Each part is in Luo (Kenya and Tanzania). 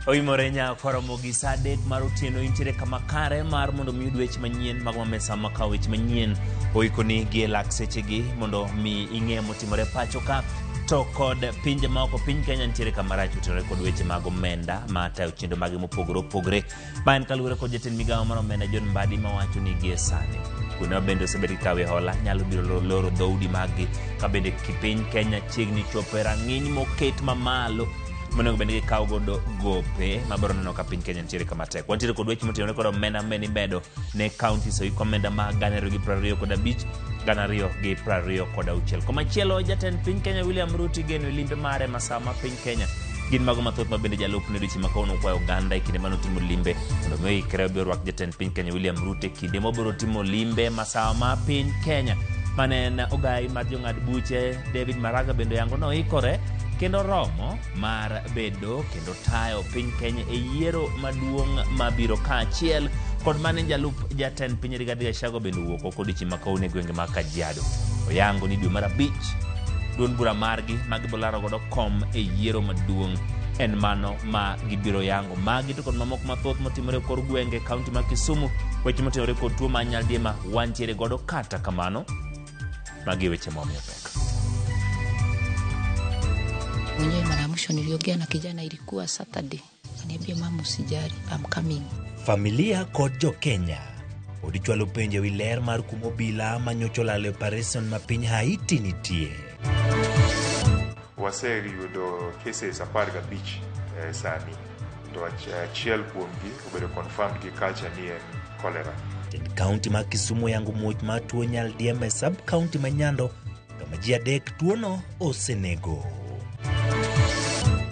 Oimore nyakoromo gi saa 3 mar otieno intiere kama kare mar mondo mi yud weche manyien mago mamesa makawo weche manyien oikoni gi e lak sechegi mondo mi ing'e motimore pacho ka to kod pinje maoko. Piny Kenya nitiere kama rach otenore kod weche mag omenda ma tayo chenro mage mopogore opogore. Ma en kaluwore kod jatend migawo mar omenda John Mbadi mawacho ni gie sani kuonde ma bende osebed kikawe hola nyalo biro loro dhoudi maggi ka bende piny Kenya chiegni chopo e rang'iny moket mamalo monego bed ni gikawo godo gope mabiro neno ka piny Kenya nitiere kama tek. Wantiere kod weche motenore kod omenda ma imedo ne counties oik omenda ma 2025 2026. Komachielo jatend piny Kenya William Ruto igeno e limbe mare masawa ma piny Kenya gin mago mathoth ma bende jalupne odiochieng' ma kawuono okwayo oganda e kinde mane otimo limbe mondo mi oikre obi orwak jatend piny Kenya William Ruto e kinde mobiro timo limbe masawa ma piny Kenya. Mane en ogai mar jong'ad buche David Maraga bende oyango ni oikore kendo romo mar bedo kendo tayo piny Kenya e yiero maduong' mabiro kaachiel kod mane jalup jatend piny Rigathi Gachagua bende owuok oko odiochieng' ma kawuono e gwenge mag Kajiado. Oyango ni dwe mar 5 duond bura margi ma gibiro laro godo kom e yiero maduong' en mano ma gibiro yango. Magi to kod mamoko mathoth motimore e kor gwenge e kaunti ma Kisumu, weche motenore kod tuo mar nyaldiema wantiere godo. Kata kamano, magi e weche momiyo pek. Mwenyewe mara ya mwisho niliongea na kijana ilikuwa Saturday. Niambia mama, usijali, I'm coming. Familia kod jo-Kenya pod chwalo penjo ewi ler mar kuma obila ma nyocha olal e opereson ma piny Haiti nitie. Waseyudo cases 15 sani to achiel kuomgi obedo confirmed gi culture ni en cholera. Jatend kaunti ma Kisumu oyango muoch mar tuo nyaldiema e sub kaunti ma Nyando kama ji 3 tuono osenego.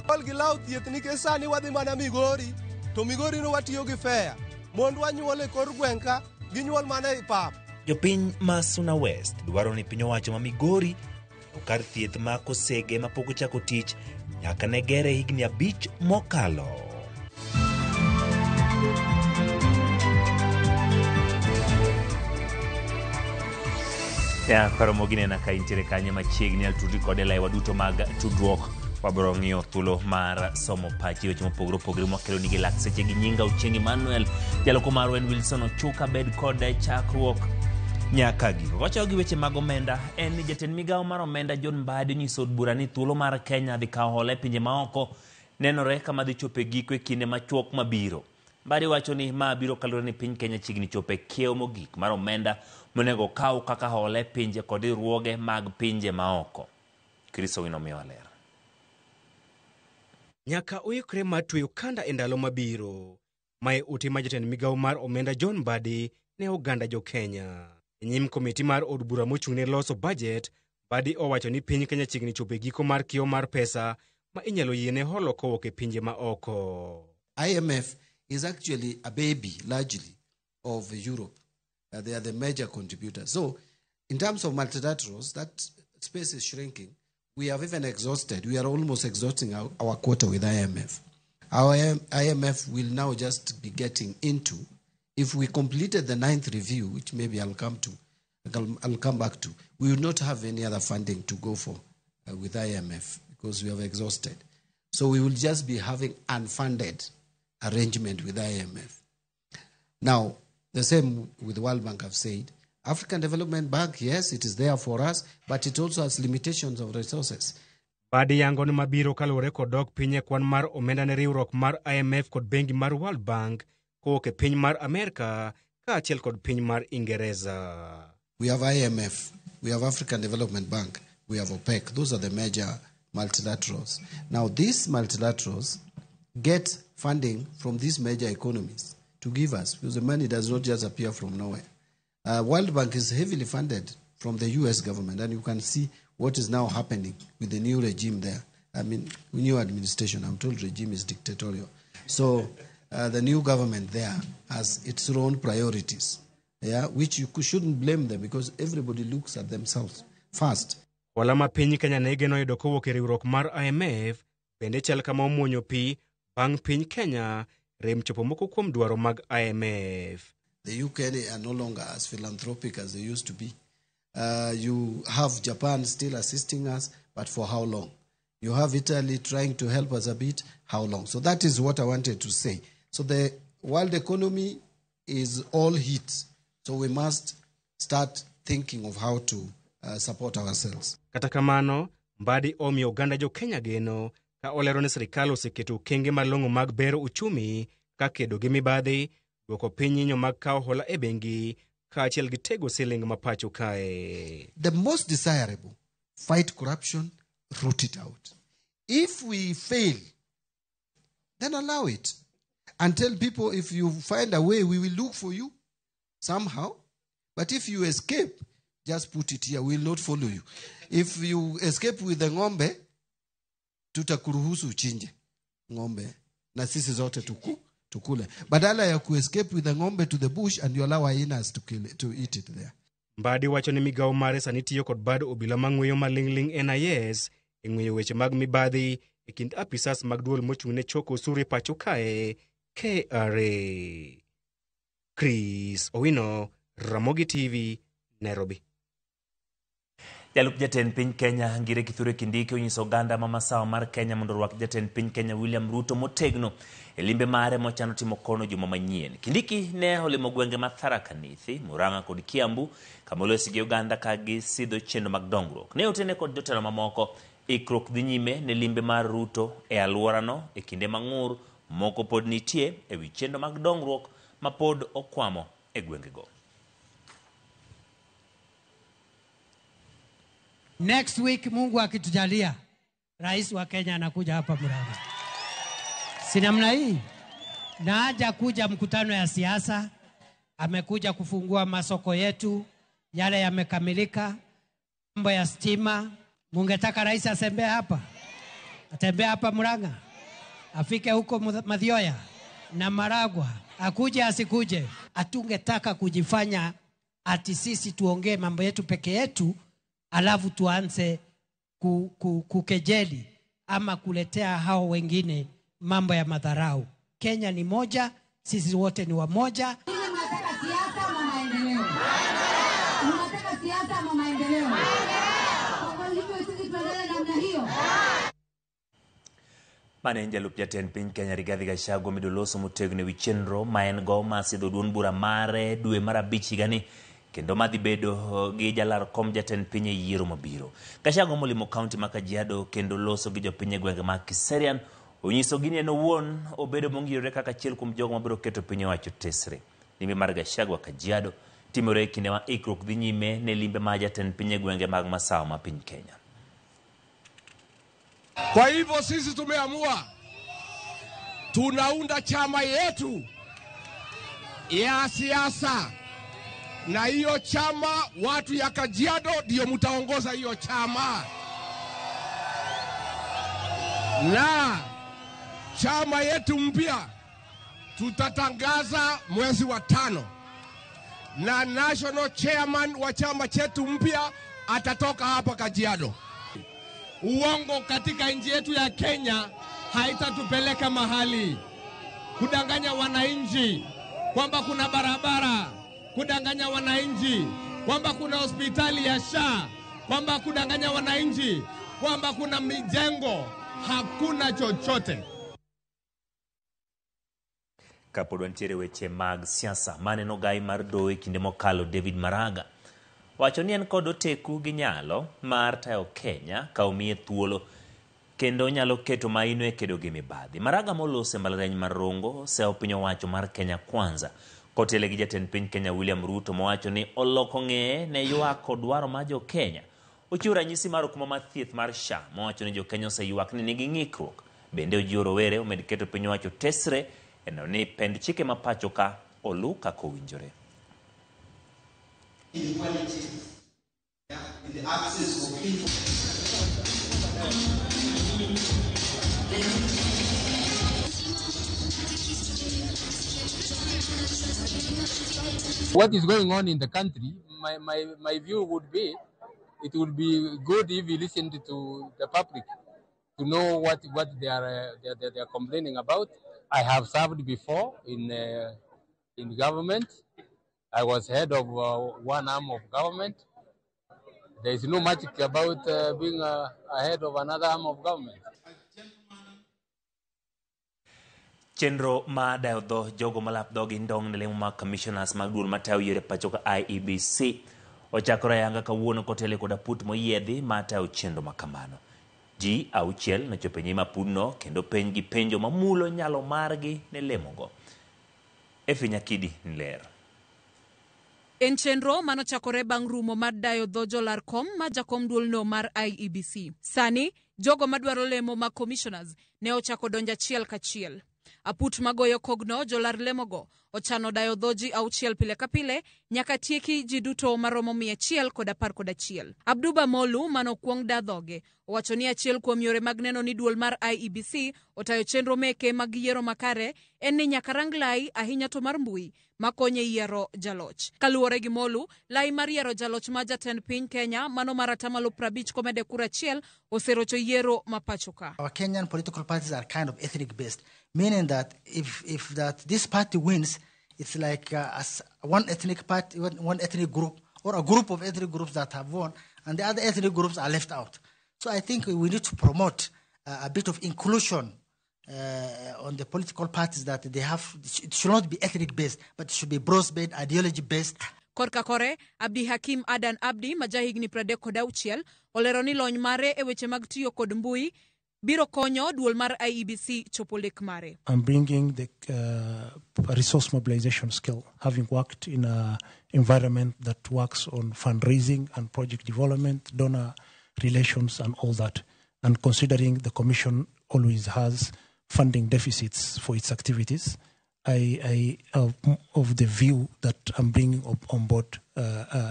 Ol gi law thieth nikech sani wadhi mana Migori to Migori no watiyo gi fea. Mond wanyuol e kor gweng' ka ginyuol mana e pap. Jopiny ma Suna West dwaro ni piny owacho ma Migori oyaw kar thieth ma Kosege mapok ochako tich nyaka ne gere higni 5 mokalo. Ya, koro moginena ka intiere kanyo machiegni altudri kode laiwa duto mag tudruok. Wabiro ng'iyo thuolo mar somo pachi weche mopogore opogore mwakelo nigi lak seche gi nyinga Ochieng' Emmanuel. Jaloko marwa en Wilson Ochuka, bed kode chakruok nyaka giko. Wachako gi weche mag omenda en ni jatend migawo mar omenda John Mbadi onyiso od bura ni thuolo mar Kenya dhi kawo hola e pinje maoko nenore kama dhi chopo e giko e kinde machuok mabiro. Mbadi wacho ni ma biro kaluwore ni piny Kenya chiegni chopo e kiewo mogik mar omenda monego okaw kaka hola e pinje kod riwruoge mag pinje maoko. Chris Owino miyowa ler. Nyaka oikre mar tweyo kanda e ndalo mabiro. Mae ote ma jatend migawo mar omenda John Mbadi ne oganda jo Kenya. E nyim komiti mar od bura mochung' ne loso budget, Mbadi owacho ni piny Kenya chiegni chopo e giko mar kiewo mar pesa ma inyalo yiene holo kowuok e pinje ma oko. IMF is actually a baby largely of Europe. They are the major contributors. So in terms of multilaterals, that space is shrinking. We have even exhausted, we are almost exhausting our quota with IMF. Our IMF will now just be getting into, if we completed the 9th review, which maybe I'll come back to, we will not have any other funding to go for with IMF because we have exhausted. So we will just be having unfunded arrangement with IMF. Now, the same with World Bank, I've said. African Development Bank, yes, it is there for us, but it also has limitations of resources. Mbadi yango ni mabiro kaluwore kod dok piny e kwan mar omenda ne riwruok mar IMF kod bengi mar World Bank kowuok e piny mar Amerka kaachiel kod piny mar Ingereza. We have IMF, we have African Development Bank, we have OPEC. Those are the major multilaterals. Now, these multilaterals get funding from these major economies to give us, because the money does not just appear from nowhere. World Bank is heavily funded from the US government, and you can see what is now happening with the new regime there. I mean, new administration. I'm told regime is dictatorial. So the new government there has its own priorities, yeah, which you shouldn't blame them because everybody looks at themselves first. Hola ma piny Kenya ne geno yudo kowuok e riwruok mar IMF bende chal kama omuonyo pi bang' piny Kenya rem chopo moko kuom dwaro mag IMF. The UK are no longer as philanthropic as they used to be. You have Japan still assisting us, but for how long? You have Italy trying to help us a bit. How long? So that is what I wanted to say. So the world economy is all hit. So we must start thinking of how to support ourselves. Kata kamano, Mbadi omiyo oganda jo Kenya geno ka olero ni sirikal oseketo okenge malong'o mag bero uchumi ka kedo gi mibadhi, duoko piny nyinyo mag kawo hola e bengi kaachiel gi tego siling ma pacho kae. The most desirable, fight corruption, root it out. If we fail, then allow it. And tell people, if you find a way, we will look for you somehow. But if you escape, just put it here. We will not follow you. If you escape with the ng'ombe, tutakuruhusu uchinje ng'ombe na sisi zote tukule. Badala ya kuescape with the ng'ombe to the bush and you allow hyenas to kill it, to eat it there. Mbadi wacho ni migawo mare sani tiyo kod bad obila mang'weyo maling'ling NIS e ng'weyo weche mag mibadhi e kind apisas mag duol mochung' ne choko osuru e pacho kae KRA. Chris Owino, Ramogi TV, Nairobi. Jalup jatend piny Kenya Ngire Kithure Kindiki onyiso oganda ma masawa mar Kenya mondo orwak jatend piny Kenya William Ruto motegno e limbe mare mochano timo kono juma manyien. Kindiki ne olimo gwenge ma Tharaka Nithi, Murang'a kod Kiambu kama olosi gi oganda ka gisidho chenro mag dongruok. Ne otene kod jotelo mamoko ikruok dhi nyime ne limbe mar Ruto e alworano e kinde ma ng'ur moko pod nitie e wi chenro mag dongruok ma pod okwamo e gwengego. Next week Mungu akitujalia, Rais wa Kenya anakuja hapa Murang'a. Si namna hii? Na haja kuja mkutano ya siasa, amekuja kufungua masoko yetu, yale yamekamilika, mambo ya stima. Mungetaka rais asembee hapa? Atembee hapa Murang'a? Afike huko Mathioya na Maragwa, akuje asikuje? Hatungetaka kujifanya ati sisi tuongee mambo yetu peke yetu, alafu tuanze kukejeli ama kuletea hao wengine mambo ya madharau. Kenya ni moja, sisi wote ni wamoja. Unataka siasa ama maendeleo? Unataka siasa ama maendeleo? Kwa hivyo sisi tuendelee namna hiyo. Mane en jalup jatend piny Kenya Rigathi Gachagua omedo loso motegno ewi chenro ma en go mar sidho duond bura mare dwe mar abich higani kendo madhi bedo gi jalar kom jatend piny e yiero mabiro. Gachagua molimo kaunti ma Kajiado kendo loso gi jopiny e gwenge mag Kiserian onyisogi ni en owuon obedo mongirore kaka achiel kuom jogo mabiro keto piny owacho tesre. Limbe mar Gachagua Kajiado timore e kinde ma ikruok dhi nyime ne limbe mar jatend piny e gwenge mag masawa ma piny Kenya. Kwa hivyo sisi tumeamua tunaunda chama yetu ya siasa, na hiyo chama watu ya Kajiado ndio mtaongoza hiyo chama. Na chama yetu mpya tutatangaza mwezi wa 5, na national chairman wa chama chetu mpya atatoka hapa Kajiado. Uongo katika nchi yetu ya Kenya haitatupeleka mahali. Kudanganya wananchi kwamba kuna barabara, kudanganya wananchi kwamba kuna hospitali ya SHA, kwamba kudanganya wananchi kwamba kuna mijengo, hakuna chochote. Kapod wantiere weche mag siasa, maneno gai mar doho e kinde mokalo David Maraga wacho ni en kod oteku gi nyalo mar tayo Kenya ka omiye thuolo kendo onyalo keto maino e kedo gi mibadhi. Maraga moloso e mbalariany mar Rongo osewo piny owacho mar Kenya Kwanza kotele gi jatend piny Kenya William Ruto mowacho ni oloko ng'eye ne ywak kod dwaro mar jo Kenya. Ochiwo ranyisi mar okumba mar thieth mar SHA mowacho ni jo Kenya oseywak ni nigi ng'ikruok. Bende ojiwo rowere omed keto piny owacho tesre e neno ni pend chike ma pacho ka olu kaka owinjore. Inequality, in the absence of info. What is going on in the country, my view would be, it would be good if you listened to the public to know what they are complaining about. I have served before in government. I was head of one arm of government. There is no magic about being a head of another arm of government. Chenro mar dayo dho jogo malap dhogi ndong' ne lemo mag commissioners mag duol matayo yiero e pacho ka IEBC ochakore ayanga kawuono kotelo kod aput moyiedhi mar tayo chenro makamano. Ji auchiel nochopo e nyim apudno kendo penj gi penjo mamulo nyalo margi ne lemogo. Efi Nyakidi ni ler. En chenro manochakore bang' rumo mar dayo dho jolar kom ma jakom duolno mar IEBC. Sani, jogo madwaro lemo mag commissioners ne ochako donjo achiel kachiel. Aput magoyo kogno jolar lemogo ochano dayo dho ji auchiel pile ka pile nyaka tieki ji duto maromo 111. Abduba Molu manokwong da dhoge owacho ni achiel kuom yore mag neno ni duol mar IEBC otayo chenro meke mag yiero makare en ni nyaka rang lai ahinya to mar mbui makonyo e yiero jaloch. Kaluwore gi Molu, lai mar yiero jaloch ma jatend piny Kenya mano mar atamalo 50 komede kura achiel oserocho yiero ma pacho ka. Our Kenyan political parties are kind of ethnic based, meaning that if that this party wins, it's like as one ethnic party, one ethnic group, or a group of ethnic groups that have won, and the other ethnic groups are left out. So I think we need to promote a bit of inclusion on the political parties that they have. It should not be ethnic based, but it should be broad based, ideology based. Korka kore, Abdi Hakim Adan Abdi ma jahigni 36 olero ni lony mare e weche mag tiyo kod mbui biro konyo duol mar IEBC chopo lek mare. I'm bringing the resource mobilization skill, having worked in an environment that works on fundraising and project development, donor relations, and all that. And considering the Commission always has funding deficits for its activities, I of the view that I'm bringing up on board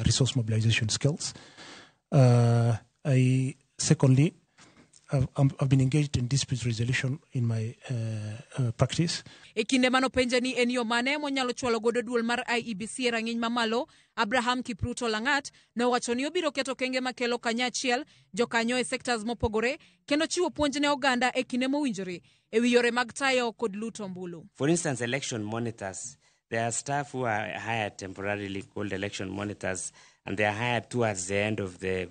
resource mobilization skills. I secondly, I've been engaged in dispute resolution in my practice. E kinde manopenje ni en yo mane monyalo chwalo godo duol mar IEBC e rang'iny mamalo, Abraham Kipruto Lang'at nowacho ni obiro keto kenge makelo kanyachiel jokanyo e sectors mopogore kendo chiwo puonj ne oganda e kinde mowinjore e wi yore mag tayo kod luto ombulu. For instance, election monitors. There are staff who are hired temporarily called election monitors, and they are hired towards the end of the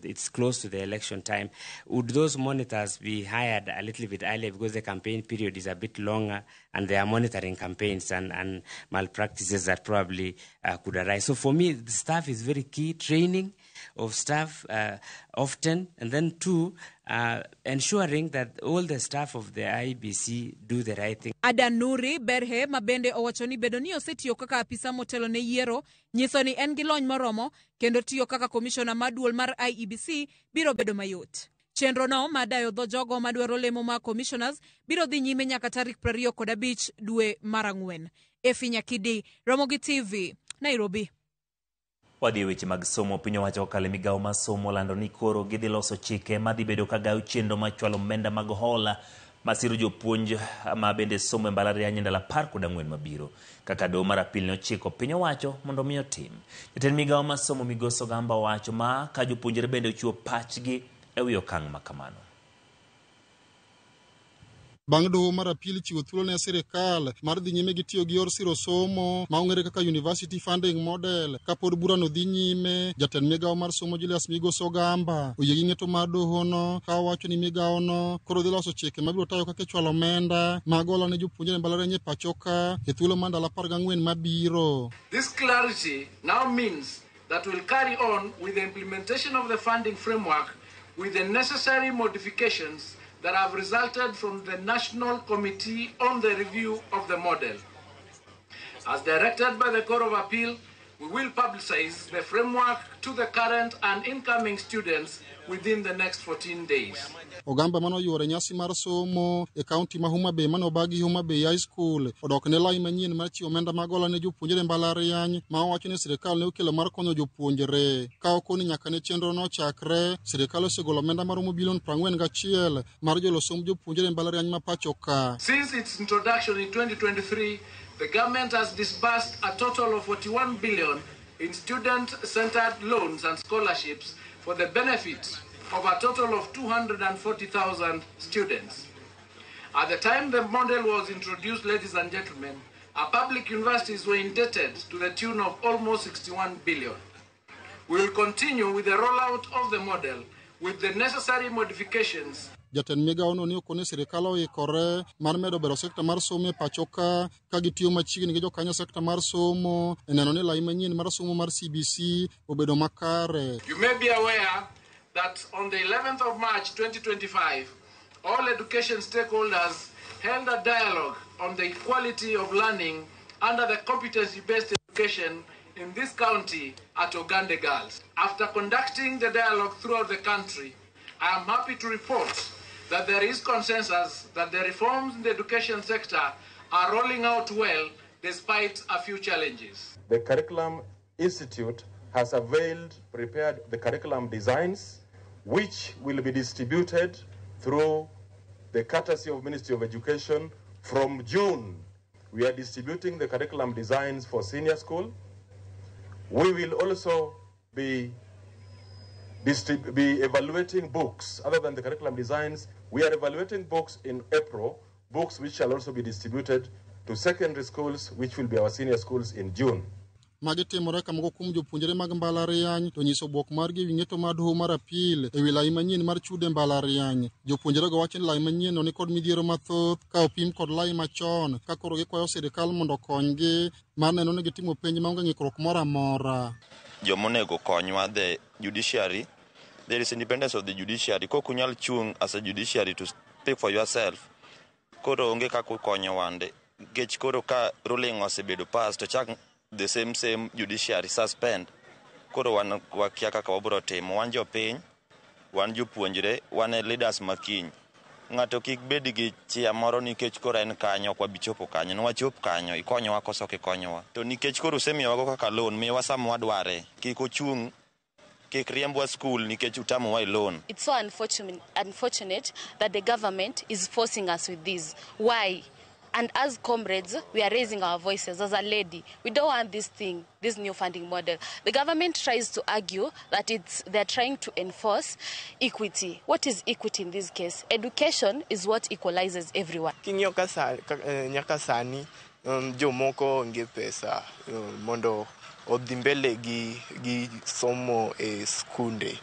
it's close to the election time. Would those monitors be hired a little bit earlier because the campaign period is a bit longer and they are monitoring campaigns and malpractices that probably could arise? So for me, the staff is very key. Training of staff often, and then two, ensuring that all the staff of the IEBC do the right thing. Adan Nuri Berhe ma bende owacho ni bedo ni osetiyo kaka apisa motelo ne yiero nyiso ni en gi lony moromo kendo tiyo kaka komishona mar duol mar IEBC biro bedo mayot. Chenro no mar dayo dho jogo madwaro lemo mar commissioners biro dhi nyime nyaka tarik 25 dwe mar ang'wen. Efi Nyakidi, Ramogi TV, Nairobi. Wadhi e weche mag somo. Piny owacho kokalo e migawo mar somo olando ni koro gidhi loso chike madhi bedo ka gayo chenro mar chwalo omenda mag hola masiro jopuonj ma bende somo e mbalariany e ndalo 14 mabiro kaka doho mar apil ne ochiko piny owacho mondo mi otim. Jatend migawo mar somo Migosi Ogamba owacho ma ka jopuonjre bende ochiwo pachgi e wi okang' ma kamano. Bang' doho mar apil chiwo thuolo ne sirikal mar dhi nyime gi tiyo gi yor siro somo ma ong'ere kaka University Funding Model kapod burano dhi nyime, jatend migawo mar somo Julius Migos Ogamba oyie gi ng'eto mar dohono ka owacho ni migawono koro dhi loso chike mabiro tayo kaka ichwalo omenda mag hola ne jopuonjre e mbalariany e pacho ka e thuolo mar ndalo 14 mabiro. This clarity now means that we'll carry on with the implementation of the funding framework with the necessary modifications that have resulted from the National Committee on the Review of the Model. As directed by the Court of Appeal, we will publicize the framework to the current and incoming students within the next 14 days. Ogamba mane oyuoro e nyasi mar somo e kaunti ma Homa Bay mane obagi Homa Bay High School odok ne lai manyien mar chiwo omenda mag hola ne jopuonjre e mbalariany ma owacho ni sirikal ne okelo mar konyo jopuonjre. Ka okoni nyaka ne chenro no chakre, sirikal osegolo omenda maromo bilion 41 mar jolo somb jopuonjre e mbalariany ma pacho ka. Since its introduction in 2023, the government has disbursed a total of 41 billion in student-centered loans and scholarships for the benefit of a total of 240,000 students. At the time the model was introduced, ladies and gentlemen, our public universities were indebted to the tune of almost 61 billion. We will continue with the rollout of the model with the necessary modifications. Jatend migawono ne okone sirikal oikore mar medo bero sekta mar somo e pacho ka ka gitiyo machiegni gi jokanyo sekta mar somo e neno ni lai manyien mar somo mar CBC obedo makare. You may be aware that on the 11th of March 2025, all education stakeholders held a dialogue on the equality of learning under the competency-based education in this county at Ogande Girls. After conducting the dialogue throughout the country, I am happy to report that there is consensus that the reforms in the education sector are rolling out well despite a few challenges. The Curriculum Institute has prepared the curriculum designs, which will be distributed through the courtesy of Ministry of Education from June. We are distributing the curriculum designs for senior school. We will also be evaluating books. Other than the curriculum designs, we are evaluating books in April, books which shall also be distributed to secondary schools, which will be our senior schools in June. Magi timore ka moko kuom jopuonjre mag mbalariany to nyiso bwok margi ewi ng'eto mar doho mar apil ewi lai manyien mar chudo e mbalariany. Jopuonjrego wacho ni lai manyienno nikod midhiero mathoth ka opim kod lai machon ka koro gikwayo sirikal mondo okonygi mar neno ni gitimo penj maonge ng'ikruok moro amora. Jomonego konywa, the judiciary, there is independence of the judiciary. Kok unyal chung' as a judiciary to speak for yourself, koro onge kaka ukonyo wande. Nikech koro ka ruling osebedo pass to chak the same judiciary suspend. Koro wan wakia kaka wabiro timo. Wan jopiny, wan jopuonjre, wan e leaders makiny. Ng'ato kik bed gi chia moro nikech koro en kanyo, ok wabi chopo kanyo. Nwachop kanyo, ikonyowa koso ok ikonyowa. To nikech koro usemiyowago kaka loan, miyowa sama wadware. Kik ochung', kik riembwa school nikech utamowa e loan. It's so unfortunate that the government is forcing us with this. Why? And as comrades, we are raising our voices as a lady. We don't want this thing, this new funding model. The government tries to argue that they're trying to enforce equity. What is equity in this case? Education is what equalizes everyone. King'iyo nyaka sani, jomoko onge pesa mondo odhi mbele gi somo e skunde.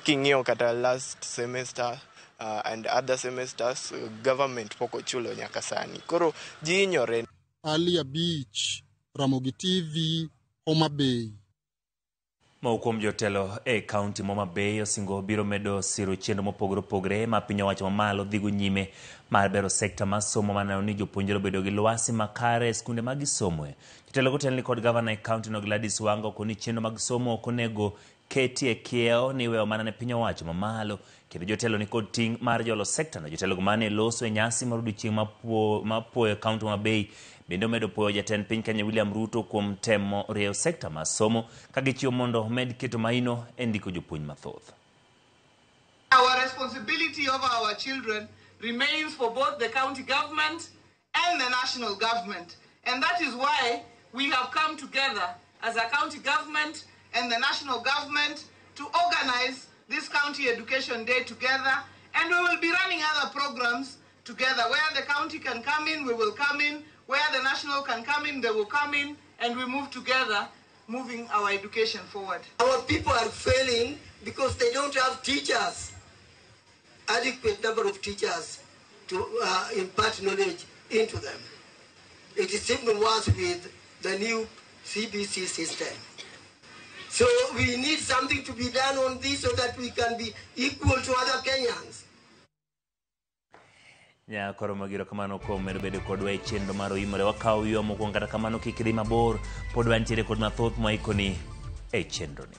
King'iyo kata last semester and other semesters, government pok ochulo nyaka sani. Koro ji hinyore. Ali Abich, Ramogi TV, Homa Bay. Moko kuom jotelo e kaunti ma Homa Bay osingo biro medo siro chenro mopogore opogore ma piny owacho mamalo dhigo nyime mar bero sekta mar somo maneno ni jopuonjre obedo gi lwasi makare e skunde ma gisomoe. Jotelo gotelni kod gavana e kaunti no Gladys Wanga okoni chenro mag somo ok onego keti e kiewo ni iweyo mana ne piny owacho mamalo, kendo jotelo ni kod ting' mar jolo sekta no. Jotelo go mane loso e nyasi mar odiochieng' ma puoyo kaunti ma Homa Bay bende omedo puoyo jatend piny Kenya William Ruto kuom temo rieyo sekta mar somo ka gichiwo mondo omed keto maino e ndiko jopuonj mathoth. Our responsibility over our children remains for both the county government and the national government. And that is why we have come together as a county government and the national government to organize this County Education Day together. And we will be running other programs together. Where the county can come in, we will come in. Where the national can come in, they will come in. And we move together, moving our education forward. Our people are failing because they don't have teachers, adequate number of teachers to impart knowledge into them. It is even worse with the new CBC system. So we need something to be done on this so that we can be equal to other Kenyans. Nyakoro magiro kamano kuom medo bedo kodwa e chenro mar Oimore. Wakawo ywa mokwongo, kata kamano kik idhi mabor, pod wantiere kod mathoth mwaikoni e chenroni.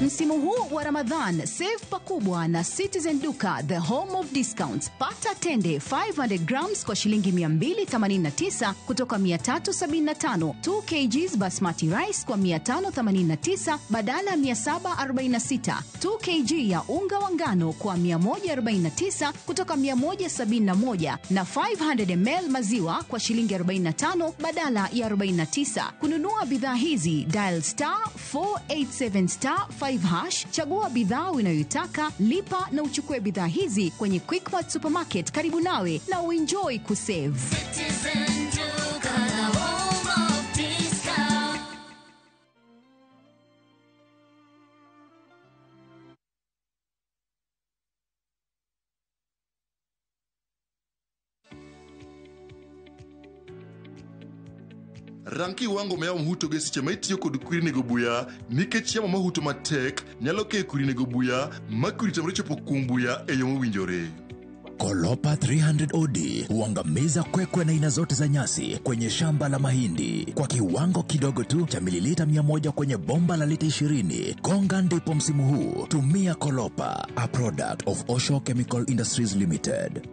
Msimu huu wa wa Ramadhan, save pakubwa na Citizen Duka, the home of discounts. Pata tende 500 grams kwa shilingi 289 kutoka 375, 2 kgs basmati rice kwa 589 badala ya 746, 2 kg ya unga wa ngano kwa 149 kutoka 171 na 500 ml maziwa kwa shilingi 45 badala ya 49. Kununua bidhaa hizi dial star 487 star 5 hash, chagua bidhaa unayoitaka, lipa na uchukue bidhaa hizi kwenye Quickmart Supermarket karibu nawe na uenjoy kusave. Citizen Duka, the home of discount. Rang kiwango ma yamo huto go e seche ma itiyo kod kwiri nego buya nikech yamo mahuto matek nyalo keyo kwiri nego buya ma kwiri tamre chopo kuom buya e yo mowinjore. Kolopa 300 OD huangamiza kwekwe na aina zote za nyasi kwenye shamba la mahindi kwa kiwango kidogo tu cha mililita 100 kwenye bomba la lita 20. Gonga ndipo msimu huu. Tumia Kolopa, a product of Osho Chemical Industries Limited.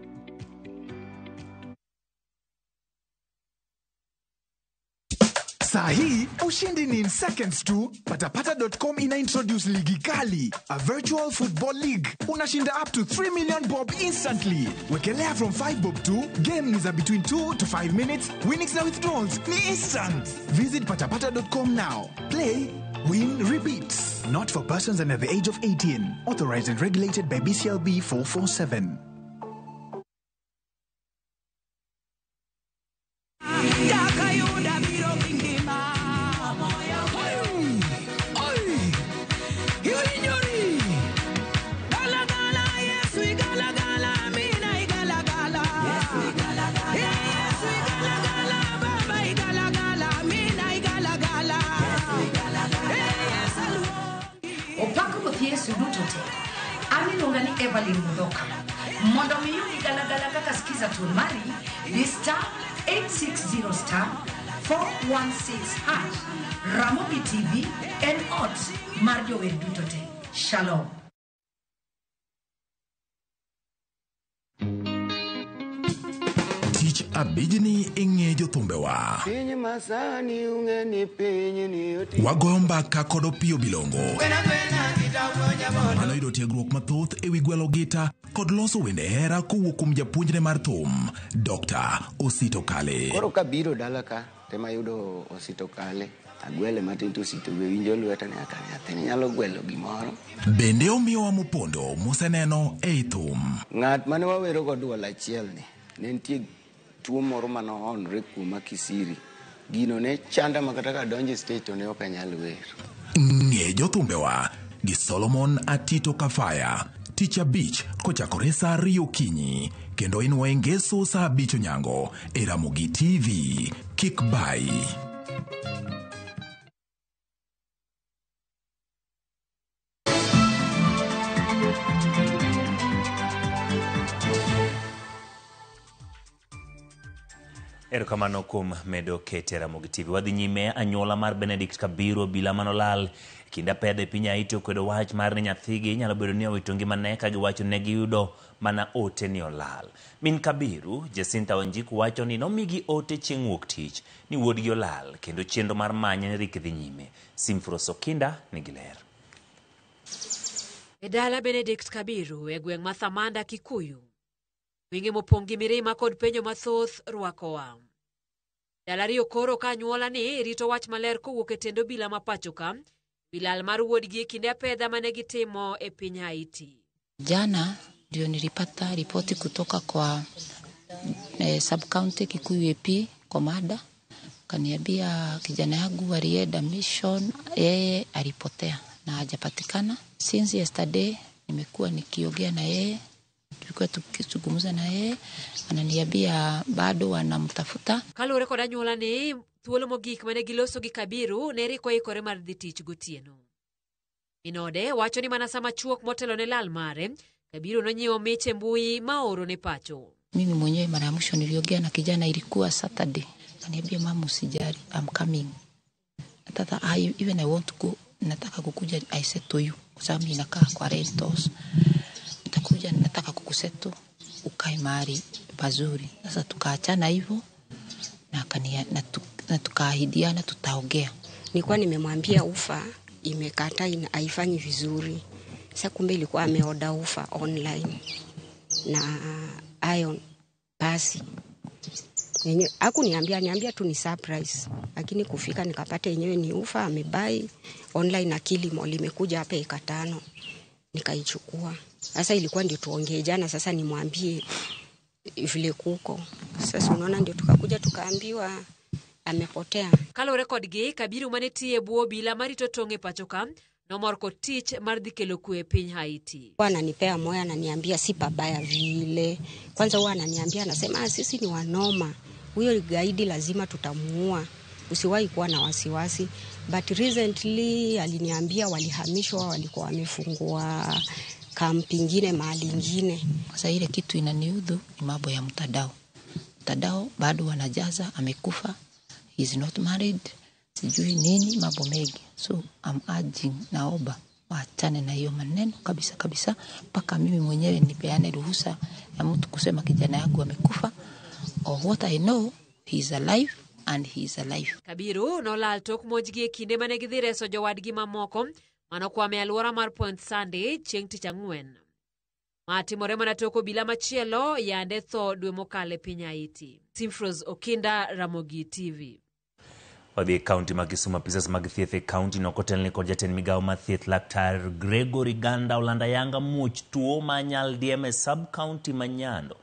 Saa hii ushindi ni in seconds tu. Patapata.com ina introduce ligi kali, a virtual football league. Unashinda up to 3 million bob instantly. Wekelea from 5 bob tu. Game ni za between 2 to 5 minutes. Winnings na withdrawals ni instant. Visit patapata.com now. Play, win, repeat. Not for persons under the age of 18. Authorized and regulated by BCLB 447. Opak Ruoth Yesu duto te. An iluonga ni Evelyn Mudhoka. Mondo mi iyudi galagala kaka skiza tune mari, di star 860 star 416 hash. Ramogi TV en ot mar jower duto te. Shalom. Tich abijni ing'e jothumbewa. Piny masani ung'e ni piny ni oti. Wagoyo mbaka kod Opiyo Bilongo. Gwena gwena kitapuonja mondo. Mano yudo tiegruok mathoth ewi gwelo gita kod loso wende hera kowuok kuom japuonjne mar thum, Dr. Osito Kale. Koro kabiro dala ka tema yudo Osito Kale. Agwele matin to Osito be winjo lweta ni aka nyathini nyalo gwelo gimoro. Bende omiyowa mopondo moseneno ei thum. Ng'at mane wawero go duol achiel ni ne nitie tuo moro mane oonre kuoma kisiri. Gino ne chanda ma kata kadonjo e stage to ne ok anyal wer. Ng'e jothumbewa gi Solomon Atito Kafaya. Tich abich kochakore saa 2 okinyi kendo inwoye ngeso saa 5 onyango e Ramogi TV. Kik bai. Erokamano kuom medo kete Ramogi TV. Wadhi nyime anyuola mar Benedict Kabiru obila manolal kinde apedha e piny Haiti okwedo wach mar ni nyathigi nyalo bedo ni owito ngimane ka giwacho ne giyudo mana ote ni olal. Min Kabiru, Jacinta Wanjiku wacho ni nomigi ote chieng' wuok tich ni wuodgi olal kendo chenro mar manye ne rik dhi nyime. Simfros Okinda nigi ler. E dala Benedict Kabiru e gweng' ma Thamanda Kikuyu. Wenge mopong' gi mirima kod penjo mathoth rwakowa. Dala ariyo koro ka anyuola ni rito wach maler kowuok e tend obila ma pacho ka, wi lal mar wuodgi e kinde apedha mane gitimo e piny Haiti. Jana ndio nilipata ripoti kutoka kwa sub county Kikuyu AP Komanda, kaniambia kijana yangu alienda mission, yeye alipotea na hajapatikana. Since yesterday nimekuwa nikiongea na yeye, tulikuwa tukizungumza na yeye, ananiambia bado wanamtafuta. Kaluwore kod anyuola ni thuolo mogik mane giloso gi Kabiru ne riko ikore mar dhi tich gotieno. Minode wacho ni mana sama chuok motelo ne lal mare, Kabiru nonyiewo mich e mbui ma ooro ne pacho. Mimi mwenyewe mara ya mwisho niliongea na kijana ilikuwa Saturday. Akaniambia mama usijali, I'm coming. Tata, I, even I want to go, nataka kukuja, I said to you. kwa sababu mimi nakaa kwa rentals, nitakuja, nataka kukusettle ukae mahali pazuri. Sasa tukaachana hivyo na akania, na tukaahidiana tutaongea. Nilikuwa nimemwambia ufa imekata, haifanyi vizuri. Sasa kumbe ilikuwa ameorder ufa online na iron pasi. Yenye hakuniambia, niambia tu ni surprise. Lakini kufika nikapata yenyewe ni ufa amebuy online na Kilimall imekuja hapa eka 5. Nikaichukua. Sasa ilikuwa ndio tuongee jana, sasa nimwambie vile kuko. Sasa unaona ndio tukakuja tukaambiwa amepotea. Kaluwore kodgi, Kabiru mane tiyo e bwo obila marito tong' e pacho ka nomor kod tich mar dhi kelo kwe e piny Haiti. Huwa ananipea moyo, ananiambia si pabaya vile. Kwanza huwa ananiambia, anasema, sisi ni wanoma, huyo gaidi lazima tutamuua, usiwahi kuwa na wasiwasi. But recently aliniambia walihamishwa, walikuwa wamefungua kampi ingine mahali ingine. Sasa ile kitu inaniudhu ni mambo ya mtandao. Mtandao bado wanajaza amekufa, he is not married, sijui nini, mambo mengi. So I'm urging, naomba waachane na hiyo maneno kabisa kabisa, mpaka mimi mwenyewe nipeane ruhusa ya mtu kusema kijana yangu amekufa. Or what I know, he is alive and he is alive. Kabiru nolal tok monjgi e kinde mane gidhi reso jowadgi mamoko manokwamo e alwora mar Point Sunday chieng' tich ang'wen. Ma timore mana tok obila machielo yande tho dwe mokalo e piny Haiti. Simfros Okinda, Ramogi TV. Wadhi e kaunti ma Kisumu, apisas mag thieth e kaunti no kotelne kod jatend migawo mar thieth Laktar Gregory Ganda olando ayanga muoch tuo ma nyaldiema e sub-county ma Nyando.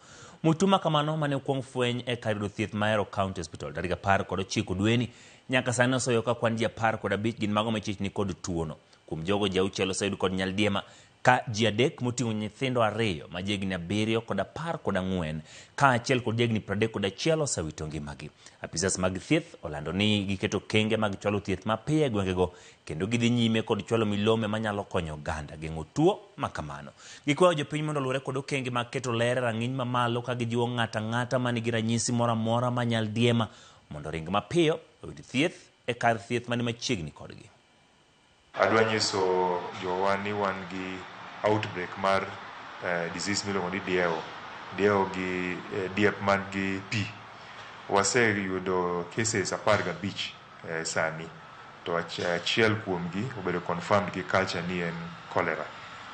Muoch tuo ma kamano mane okwong fweny e kar yudo thieth ma Ahero County Hospital tarik 19 dweni nyaka sani oseyo ka kwan ji 15 gin mago machich ni kod tuono. Kuom jogo ji 6 oseyud kod nyaldiema ka ji 3 moting'o nyithindo 2 ma jahigni 7 kod 14 kaachiel kod jahigni 31 osewito ngimagi. Apisas mag thieth olando ni giketo okenge mag chwalo thieth mapiyo e gwengego kendo gidhi nyime kod chwalo milome manyalo konyo oganda geng'o tuo ma kamano. Gikwayo jopiny mondo oluwre kod okenge mag keto ler e rang'iny mamalo ka gijiwo ng'ato ang'ata manigi ranyisi moro amora ma nyaldiema mondo oring mapiyo oyud thieth e kar thieth mani machiegni kodgi. Adwa nyiso jowa ni wan gi outbreak mar disease miluongo ni diewo. Diewo gi diep man gi pi. Waseyudo cases 15 sani, to achiel kuomgi obedo confirmed gi culture ni en cholera.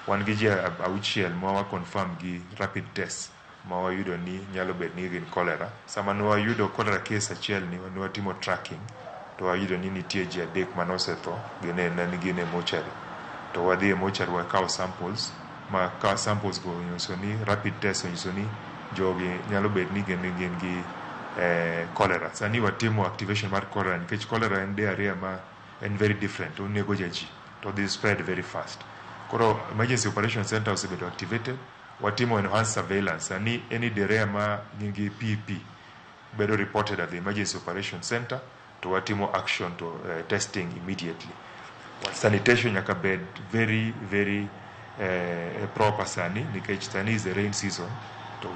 Wan gi ji 6 ma wa confirm gi rapid test ma wayudo ni nyalo bet ni gin cholera. Sama ne wayudo cholera case achiel ni ne watimo tracking to wayudo ni nitie ji 3 manosetho, gin e mochari. To wadhi e mochari wakawo samples, ma ka samples go onyiso ni rapid test onyiso ni jogi nyalo bet ni gin gi cholera. Sani watimo activation mar cholera nikech cholera en diarrhea ma en very different, onego ja ji to dhi spread very fast. Koro emergency operation center osebedo activated, watimo enhanced surveillance. Sani any diarrhea ma nigi PP bedo reported at the emergency operation center to watimo action to testing immediately. Sanitation nyaka bed very very proper sani nikech sani is the rain season. To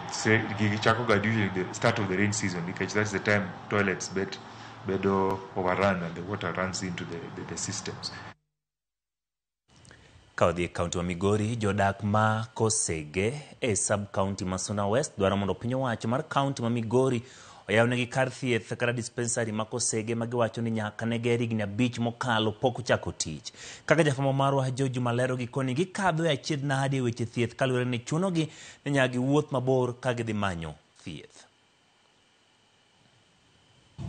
gichako ga usually the start of the rain season nikech that's the time toilets bedo overrun and the water runs into the systems. Ka wadhi e kaunti ma Migori, jodak ma Kosege e sub-county ma Suna West dwaro mondo piny owacho mar kaunti ma Migori oyawnegi kar thieth kata dispensary ma Kosege ma giwacho ni nyaka ne ger higni 5 mokalo pok ochako tich. Kaka jafwambo marwa George Malero gikoni gikadho e achiedh nade e weche thieth kaluwore ni chunogi ni nyaka giwuoth mabor ka gidhi manyo thieth.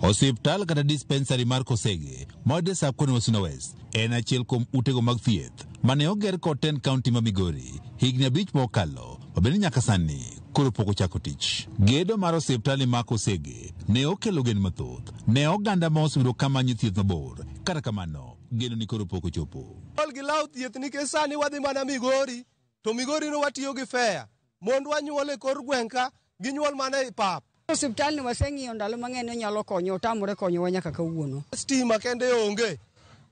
Osiptal kata dispensary mar Kosege mayudore sub-county ma Suna West en achiel kuom utego mag thieth mane oger kod tend kaunti ma Migori higni 5 mokalo mabende nyaka sani koro pok ochako tich. Gedo mar osiptal ma Kosege ne okelo geno mathoth ne oganda ma osebedo ka manyo thieth mabor, kata kamano geno ni koro pok ochopo. Ol gi law thieth nikech sani wadhi mana Migori, to Migori no watiyo gi fare mondo wanyuol e kor gweng' ka ginyuol mana e pap. Osiptal ni waseng'iyo ndalo mang'eny onyalo konyo, otamore konyowa nyaka kawuono. Stima kende onge.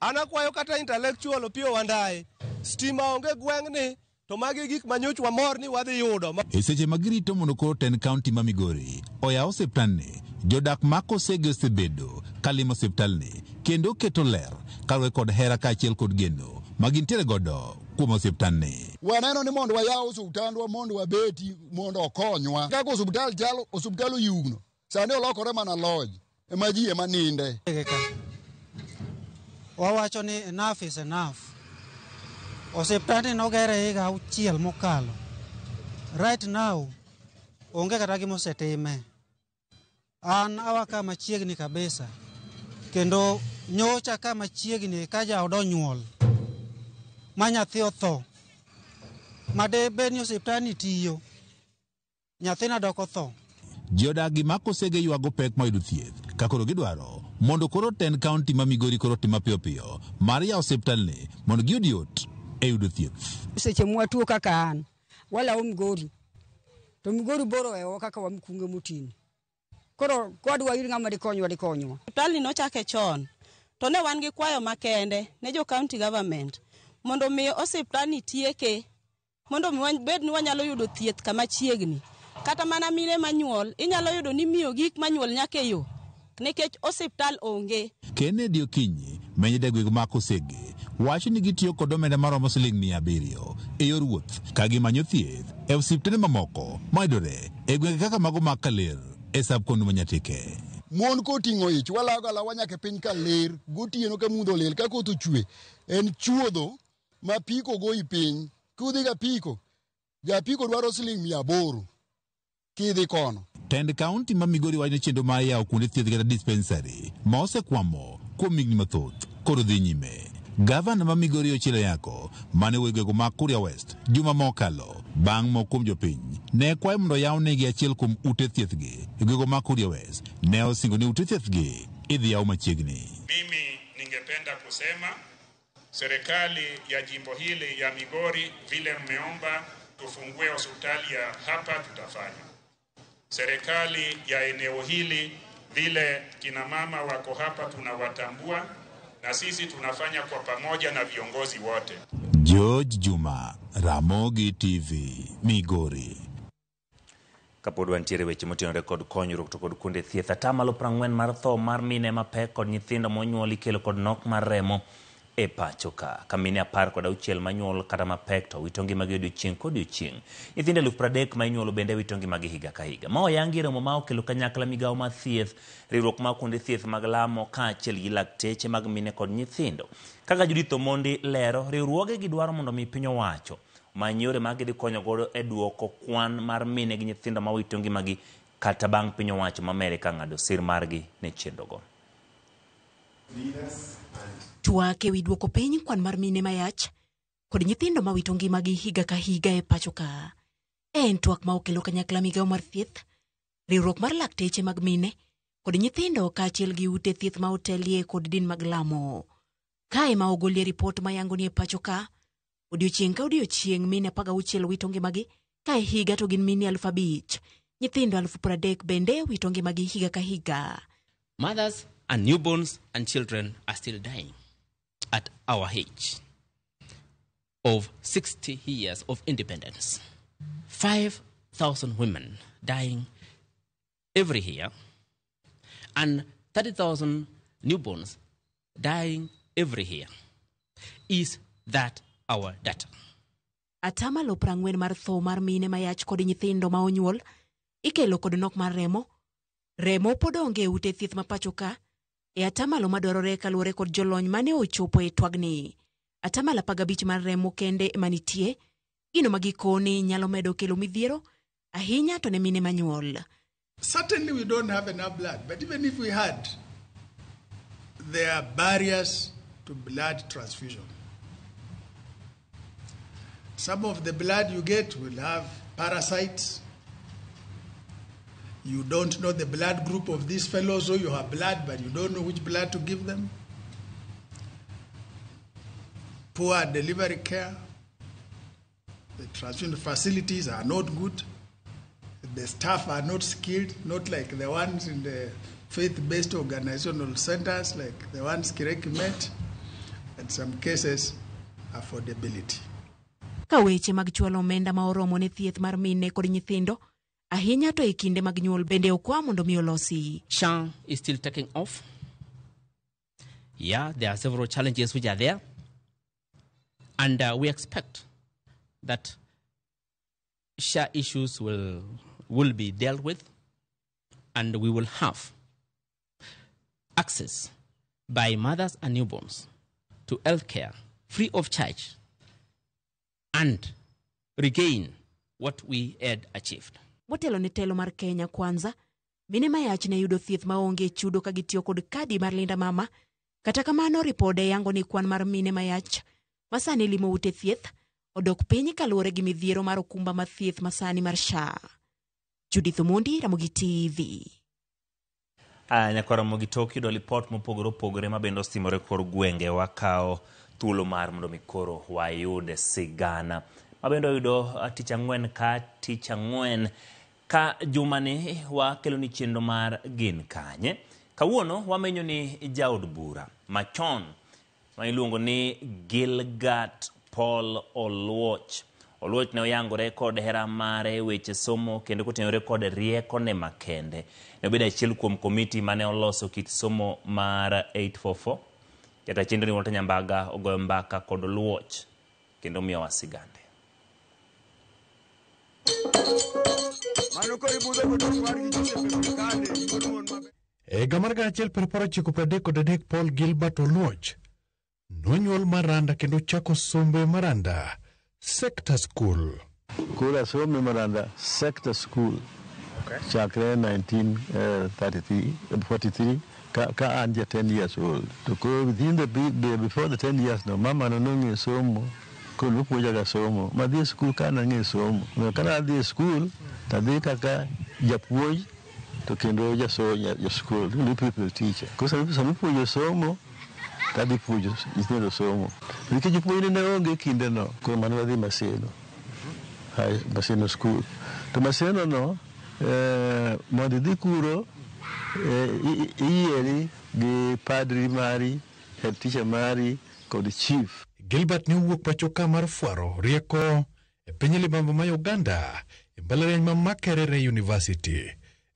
An akwayo kata intellectual Opiyo Wandayi, stima onge gweng'ni, to magi gik manyoch wamor ni wadhi yudo. E seche ma girito mondo koro tend kaunti ma Migori oyaw osiptalni, jodak ma Kosege osebedo kalimo osiptalni kendo keto ler kaluwore kod hera kaachiel kod geno ma gintiere godo kuom osiptandni. Waneno ni mondo wayaw osuptandwa mondo wabeti mondo okonywa. Kaka osuptal chalo, osuptal oyugno. Sani olokore mana lodge ema ji ema ninde. Wawacho ni enough is enough. Osiptandni nogere higa auchiel mokalo. Right now, onge kata gima osetime. An awa ka machiegni kabisa. Kendo nyocha ka machiegni ka jaoda onyuol ma nyathi otho. Ma de bed ni osiptandni tiyo, nyathina dok otho. Jodak gi ma Kosege ywago pek mar yudo thieth ka koro gidwaro mondo koro tend kaunti ma Migori koro tim mapiyo piyo mar yawo osiptalni mondo giyud yot e yudo thieth. Seche mwatuo kaka an, walawo Migori. To Migori bor ohewowa kaka wamkunge motini. Koro kwadwa ir ng'ama dikonywa dikonywa. Osiptalni nochake chon, to ne wan gi kwayo makende ne jo county government mondo mi osiptalni tieke, mondo mi wabed ni wanyalo yudo thieth kama chiegni. Kata mana mine manyuol, inyalo yudo ni miyo gik manyuol nyaka e yo, nikech osiptal onge. Kennedy Okinyi, meneja gweng' ma Kosege, wacho ni gitiyo kod omenda maromo siling 700 e yor wuoth ka gimanyo thieth e osiptende mamoko mayudore e gwenge kaka mago mag Kaler e sub-county ma Nyatike. Mon koting'o ich walago alawa nyaka e piny Kaler gotieno ka mudho olil ka koth ochwe en chuodho ma piko goyi piny. Kudhi ga piko, japiko dwaro siling 800 kidhi kono. Tend kaunti ma Migori wacho ni chenro mar yawo kuonde thieth kata dispensary ma osekwamo kuom higni mathoth koro dhi nyime. Gavana ma Migori Ochilo Ayako mane owuoyo e gwenge mag Kuria West juma mokalo bang' moko kuom jopiny ne kwayo mondo oyawnegi achiel kuom ute thiethgi e gwenge mag Kuria West ne osingo ni ute thiethgi idhi yaw machiegni. Mimi ningependa kusema serikali ya jimbo hili ya Migori, vile mmeomba tufungue hospitali ya hapa, tutafanya. Serikali ya eneo hili, vile kina mama wako hapa tunawatambua, na sisi tunafanya kwa pamoja na viongozi wote. George Juma, Ramogi TV, Migori. Kapod wantiere weche motenore kod konyruok to kod kuonde thieth, atamalo 40 mar tho mar mine mapek kod nyithindo monyuol ikelo kod nok mar remo e pacho ka. Ka mine 16 manyuol kata mapek to wito ngimagi odiochieng' kodiochieng'. Nyithindo 30,000 ma inyuolo bende wito ngimagi higa ka higa. Ma oyangi e romo ma okelo kanyakla migawo mar thieth, riwruok mar kuonde thieth mag lamo kaachiel gi lakteche mag mine kod nyithindo. Kaka Judith Omondi lero, riwruoge gi dwaro mondo mi piny owacho many yore ma gidhi konyo godo e duoko kwan mar mine gi nyithindo ma wito ngimagi kata bang' piny owacho ma Amerika ng'ado sir margi ne chenrogo. Twak ewi duoko piny kwan mar mine mayach kod nyithindo ma wito ngimagi higa ka higa e pacho ka. En twak ma okelo kanyakla migawo mar thieth, riwruok mar lakteche mag mine kod nyithindo kaachiel gi ute thieth ma otelie kod din mag lamo. Kae ma ogolie ripot mayango ni e pacho ka, odiochieng' ka odiochieng' mine 16 wito ngimagi, ka e higa to gin mine 5,000. Nyithindo 30,000 bende wito ngimagi higa ka higa. Mothers and newborns and children are still dying at our age of 60 years of independence. 5,000 women dying every year and 30,000 newborns dying every year. Is that our data? Atamalo 40 mar tho mar mine mayach kod nyithindo ma onyuol ikelo kod nok mar remo. Remo pod onge e ute thieth ma pacho ka e atamalo madwarore kaluwore kod jolony mane ochopo e twagni. Atamalo 15 mar remo kende ema nitie, gino ma gikoni nyalo medo kelo midhiero ahinya to ne mine manyuol. Certainly we don't have enough blood, but even if we had, there are barriers to blood transfusion. Some of the blood you get will have parasites. You don't know the blood group of these fellows, so you have blood, but you don't know which blood to give them. Poor delivery care. The transfusion facilities are not good. The staff are not skilled, not like the ones in the faith-based organizational centers, like the ones Kireki met. In some cases, affordability. Ka weche mag chwalo omenda ma oromo ne thieth mar mine kod nyithindo, ahinya to e kinde mag nyuol bende okwa mondo mi olosi. SHA is still taking off. Yeah, there are several challenges which are there. And we expect that SHA issues will be dealt with, and we will have access by mothers and newborns to health care free of charge and regain what we had achieved. Motelo ne telo mar Kenya Kwanza, mine mayach ne yudo thieth maonge chudo ka gitiyo kod kadi mar Linda Mama. Kata kamano, ripode yango ni kwan mar mine mayach masani limo ute thieth odok piny kaluwore gi midhiero mar okumba mar thieth masani mar SHA. Judith Omondi, Ramogi TV. Aya, nyakwar Ramogi, tok yudo lipot mopogore opogore ma bende otimore kor gwenge, wakawo thuolo mar mondo mi koro wayud sigana ma bende wayudo tich ang'wen ka tich ang'wen ka jumani wakelo ni chenro mar Gin Kanye. Kawuono wamenyo ni jaod bura machon ma iluongo ni Gilgert Paul Oluoch. Oluoch ne oyangore kod hera mare weche somo kendo kotenore kod riekone makende. Ne obedo achiel kuom komiti mane oloso kit somo mar 844. Jata chenro ni Walter Nyambaga ogoyo mbaka kod Oluoch kendo miyowa sigande. E higa mar 1993 Paul Gilbert Oluoch nonyuol Maranda kendo chako sombe Maranda Sector School. Koro asome Maranda Sector School chakre 1943 ka an ja 10 years old. To koro within the before the 10 years no, mama no nong'e somo, koro nopuonjaga somo. Madhi e skul ka nang'e somo. Ka nadhi e skul, tadhi kaka japuonj to kendo ja skul, pupil teacher. Koro sama ipuonjo somo, tadhi puonjo nyithindo somo. Nikech jopuonj ne onge kindeno, koro mano wadhi Maseno. Maseno school. To Maseno no, mondo idhi kuro, iyieri gi padri mari, head teacher mari, kod chief. Gilbert ne owuok pacho ka mar fwaro rieko e piny libamba ma Uganda e mbalariany ma Makerere University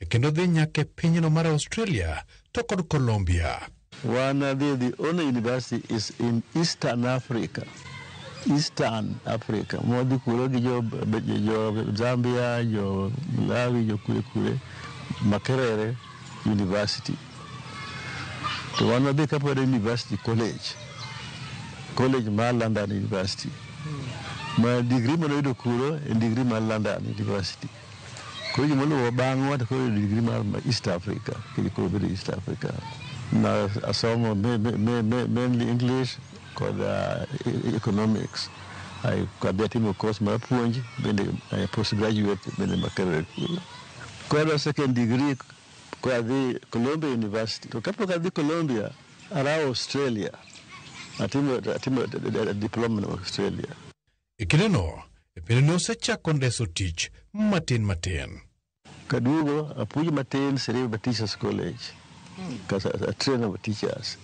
kendo dhi nyaka e pinyno mar Australia to kod Colombia. One the only university is in Eastern Africa. Eastern Africa. Mwadhi kuro gi jo Zambia, jo Malawi, jo kure kure, Makerere University. To wan wadhi kapod University College. College mar London University. Ma degree mane oyudo kuro en degree mar London University. Koro gima bang'wa to koro degree mar East Africa. Koro bedo East Africa. Na asomo mainly English kod economics. Adhi atimo course mar puonj bende postgraduate bende Makerere kuro. Koro second degree koro adhi Columbia University. To kapok adhi Columbia, arawo Australia. Atimo diploma in Australia. E kindeno, bende nosechako ndeso tich matin matin. Kaduogo apuonjo matin Serena Teachers College. Because I train our teachers.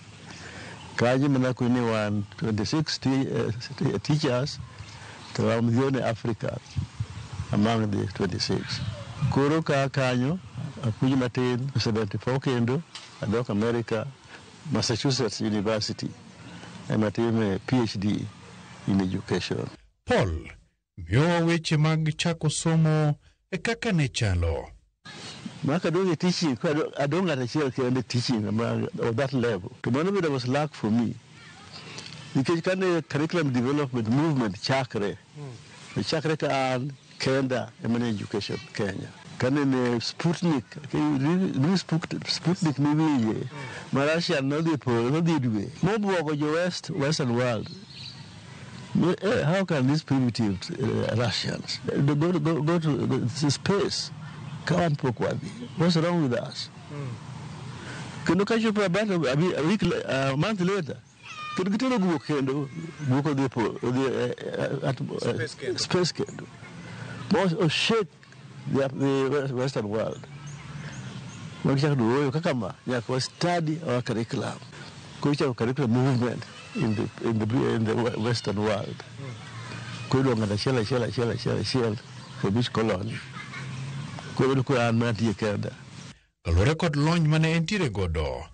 Kaji mana ni wan 26 teachers to I'm the only African among the 26. Koro ka kanyo apuonjo matin 74 kendo adok America, Massachusetts University. Ema atime PhD in education. Paul miyowa weche mag chako somo e kaka ne chalo. Maka adong' e teaching, adong' ng'at achiel kende teaching of that level. To mano bende was luck for me. Nikech kane curriculum development movement chakre, to chakre ka an kenda ema ne education Kenya. Kane ne Sputnik, Sputnik miwinje, ma Russia nodhi polo, nodhi dwe. Mobuogo jo Western world. How can these primitive Russians go to space? Kawan pok wadhi. What's wrong with us? Kendo kachopo about a week, a month later, kendo gitero guok kendo, guok odhi at space kendo. Mo shake the Western world. Wakichako duoyo kaka ma, nyaka wa study our curriculum. Koro ichako curriculum movement in the Western world. Koro iluongo ng'ato achiel achiel achiel achiel achiel e colony. Koro koro an mantie kenda. Kaluwore kod lony mane entiere godo,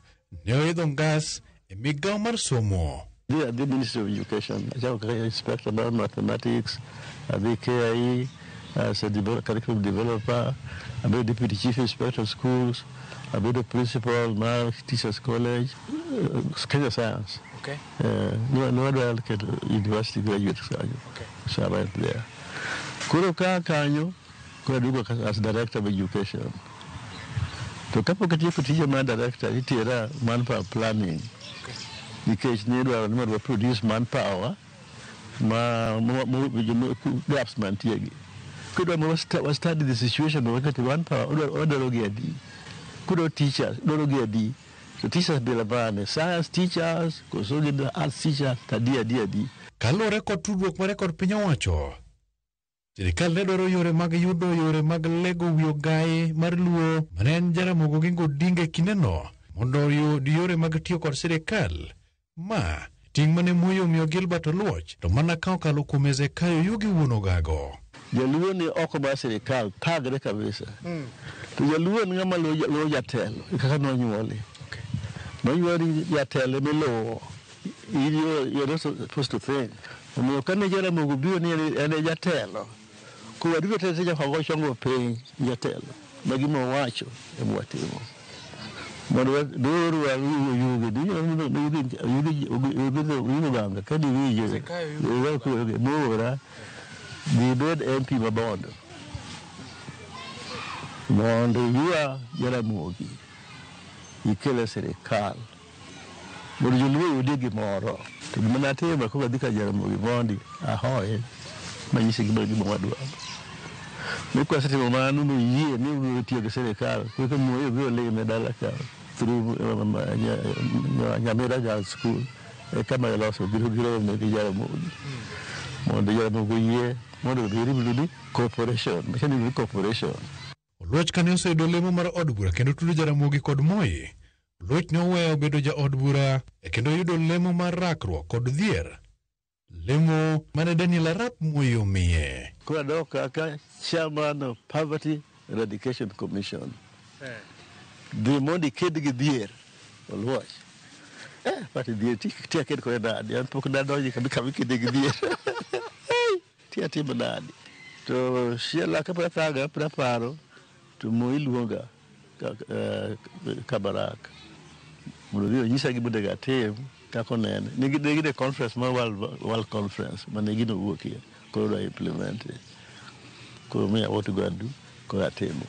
ne oidho ngas e migawo mar somo. Adhi Ministry of Education, achako kaka inspector mar mathematics, adhi KIE as a curriculum developer, abedo deputy chief inspector of schools, abedo principal mar Teachers College, Kenya Science. Okay. Nwadwa keto university graduates kanyo. Okay. So I went there. Koro ka kanyo, koro aduogo as director of education. To kapok atieko tija mar director, itera manpower planning. Nikech ne idwaro ni mondo wa produce manpower ma gaps mantie gi. Koro idwaro ni wa study the situation wakati manpower odwaro gi adi. Koro teachers dwaro gi adi. So teachers bila mane, science teachers, koso gin arts teachers, adi adi adi. Kaluwore kod tudruok mare kod piny owacho, sirikal ne dwaro yore mag yudo yore mag lego wi ogaye mar Luo mane en Jaramogi Oginga Odinga e kindeno mondo oyud yore mag tiyo kod sirikal. Ma ting' mane Moi omiyo Gilbert Oluoch to mana ka okalo kuom Hezekiah Oyugi wuon Ogago. Jaluo ni oko mar sirikal thagre kabisa. To jaluo en ng'ama luwo jatelo kaka nonyuole. Nonyuoli jatelo miluwo. You're not supposed to think. Omiyo kane Jaramogi obiro ni en e jatelo, koro waduto te nyaka wago chongwa piny jatelo. Ma gima owacho ema watimo. Mondo wador Oyugi, Oyugi Oganga, ka diwinje, moora, dhi ibed MP ma Bondo. Mondo iywa Jaramogi, ikel e sirikal. Mondo joluo oyudie gimoro. To gima natimo koro adhi ka Jaramogi mondi, ahoye, manyise gima wadwaro. Mi kwasetimo mano noyie ni obiro tiyo gi sirikal. Koro Moi obiro lime dala ka through Nyamira Girls School. E kama iloso biro girome gi Jaramogi. Mondo Jaramogi oyie mondo obi ni corporation. Machani ni corporation. Oluoch kane oseyudo lemo mar od bura kendo tudo Jaramogi kod Moi, Oluoch ne oweyo bedo jaod bura e kendo yudo lemo mar rakruok kod dhier. Lemo mane Daniel Arap Moi omiye. Koro adok kaka chairman of Poverty Eradication Commission. Dhi mondo iked gi dhier, Oluoch. But dhier ti aked kode nade? An pok nadonjo kama ikede gi dhier. Ti atimo nade? To chielo kapod athaga, pod aparo, to Moi luonga Kabarak. Mondo odhi onyisa gima onego atim kaka onene. Ne gin e conference mar World Conference mane gino wuokie. Koro idwa implement. Koro miya what to go and do, koro atimo.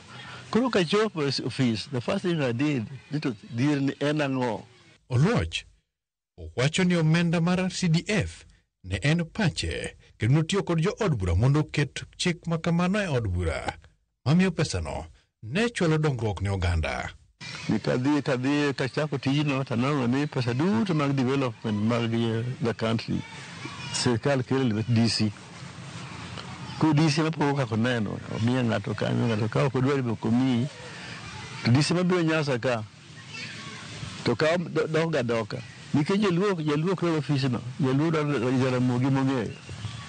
Koro kachopo e office, the first thing I did, ni to dhier ni en ang'o? Oluoch owacho ni omenda mar CDF ne en pache kendo notiyo kod jo od bura mondo oket chik ma kamano e od bura mamiyo pesano ne chwalo dongruok ne oganda. Ni kadhi kachako tijno to aneno ni pesa duto mag development mag the country sirikal kelo e lwet DC. Koro DC mapogo kaka oneno, omiyo ng'ato ka, omiyo ng'ato ka, ok odwar be ok omiyi. To DC mabiro Nyasa ka, to kawo dok ga doka. Nikech jaluo ok dwar ofisno, jaluo dwaro Jaramogi mong'eyo.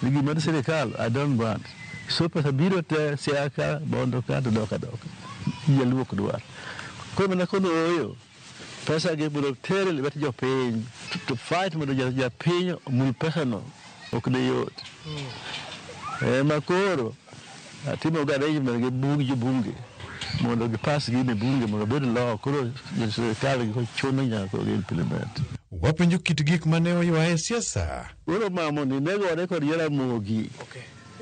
Ni gima sirikal, I don't want. So pesa biro te Siaya ka, Bondo ka, to dok adoka. Jaluo ok dwar. Koro mana kono ooyo, pesa gi mondo ter e lwet jopiny, to fight mondo japiny omul pesano ok ne yot. Ema koro atimo ga arrangement gi bug jobunge mondo gipas gini e bunge mondo obed law, koro sirikal gi chuno nyaka koro gi implement. Wapenjo kit gik mane oywaye e siasa. Koro mamo ni ne gore kod Jaramogi.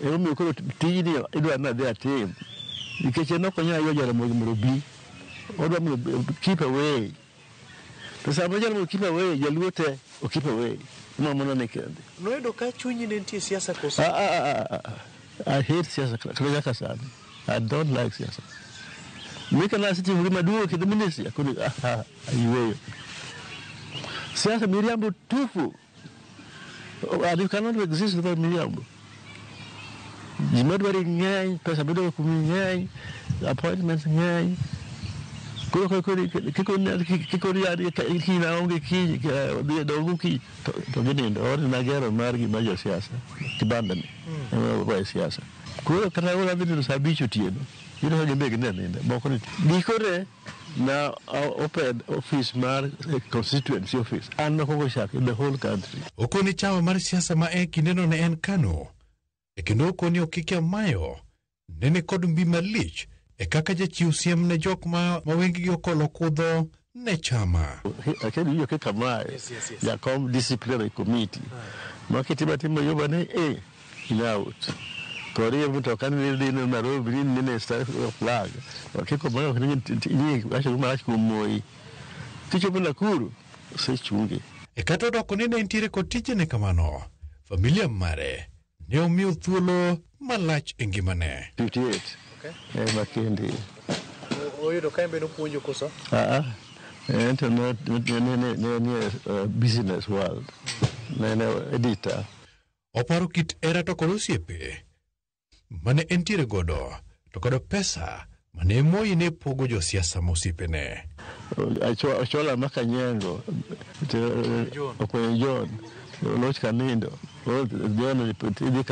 Emomiyo koro tijni idwa ni adhi atim. Nikech en ok onyal ywa Jaramogi mondo obi. Odwa mondo keep away. To sama Jaramogi keep away, jaluo te o keep away. Mamo ne kende. Noyudo ka chunyi ne nitie siasa koso? I hate siasa kata nyaka sani. I don't like siasa. Mika nasetimo gima duong' kendo ministry, akoni ayweyo. Siasa miriambo tupu. And you cannot exist without miriambo. Ji madwari ng'eny, pesa midwaro kuomi ng'eny, appointments ng'eny. Koro kikoni kiny aonge kiny, dongo kiny, to ginindo. Ot nagero mar gima josiasa, kibanda ni, ema wae siasa. Koro kata ora dhi nindo saa 5 otieno, iyudo ka gin be ginindo aninda. Moko ni gikone Na open office mar constituency office. An nakwongo chako in the whole country. Okoni chama mar siasa ma e kindeno ne en KANU. E kendo okoni Okiki Amayo ne ni kod mbi malich e kaka jachiw siem ne jok ma ma wengegi okolo kudho ne chama. Achiel winjo kaka mae jakom disciplinary committee ma kitimo atima yoba ni e in out. To riembo mtoka ni dhi Nairobi ni nene star flag. Okiko mayo ok ni wacho marach kuom Moi. Kichopo Nakuru osechungi. E kata odoko ni ne entiere kod tijene kamano, familia mare ne omiyo thuolo malach e ngimane. 58 ema kendi. Oyudo ka en be nopuonjo koso? Aa, en to ne nie business world. Ne en editor. Oparo kit hera to kod osiepe mane entiere godo to kod pesa mane Moi ne pogo josiasa mosiepene. Ochola Makanyengo, Okwenyo John, Oloch Kanindo, John idhi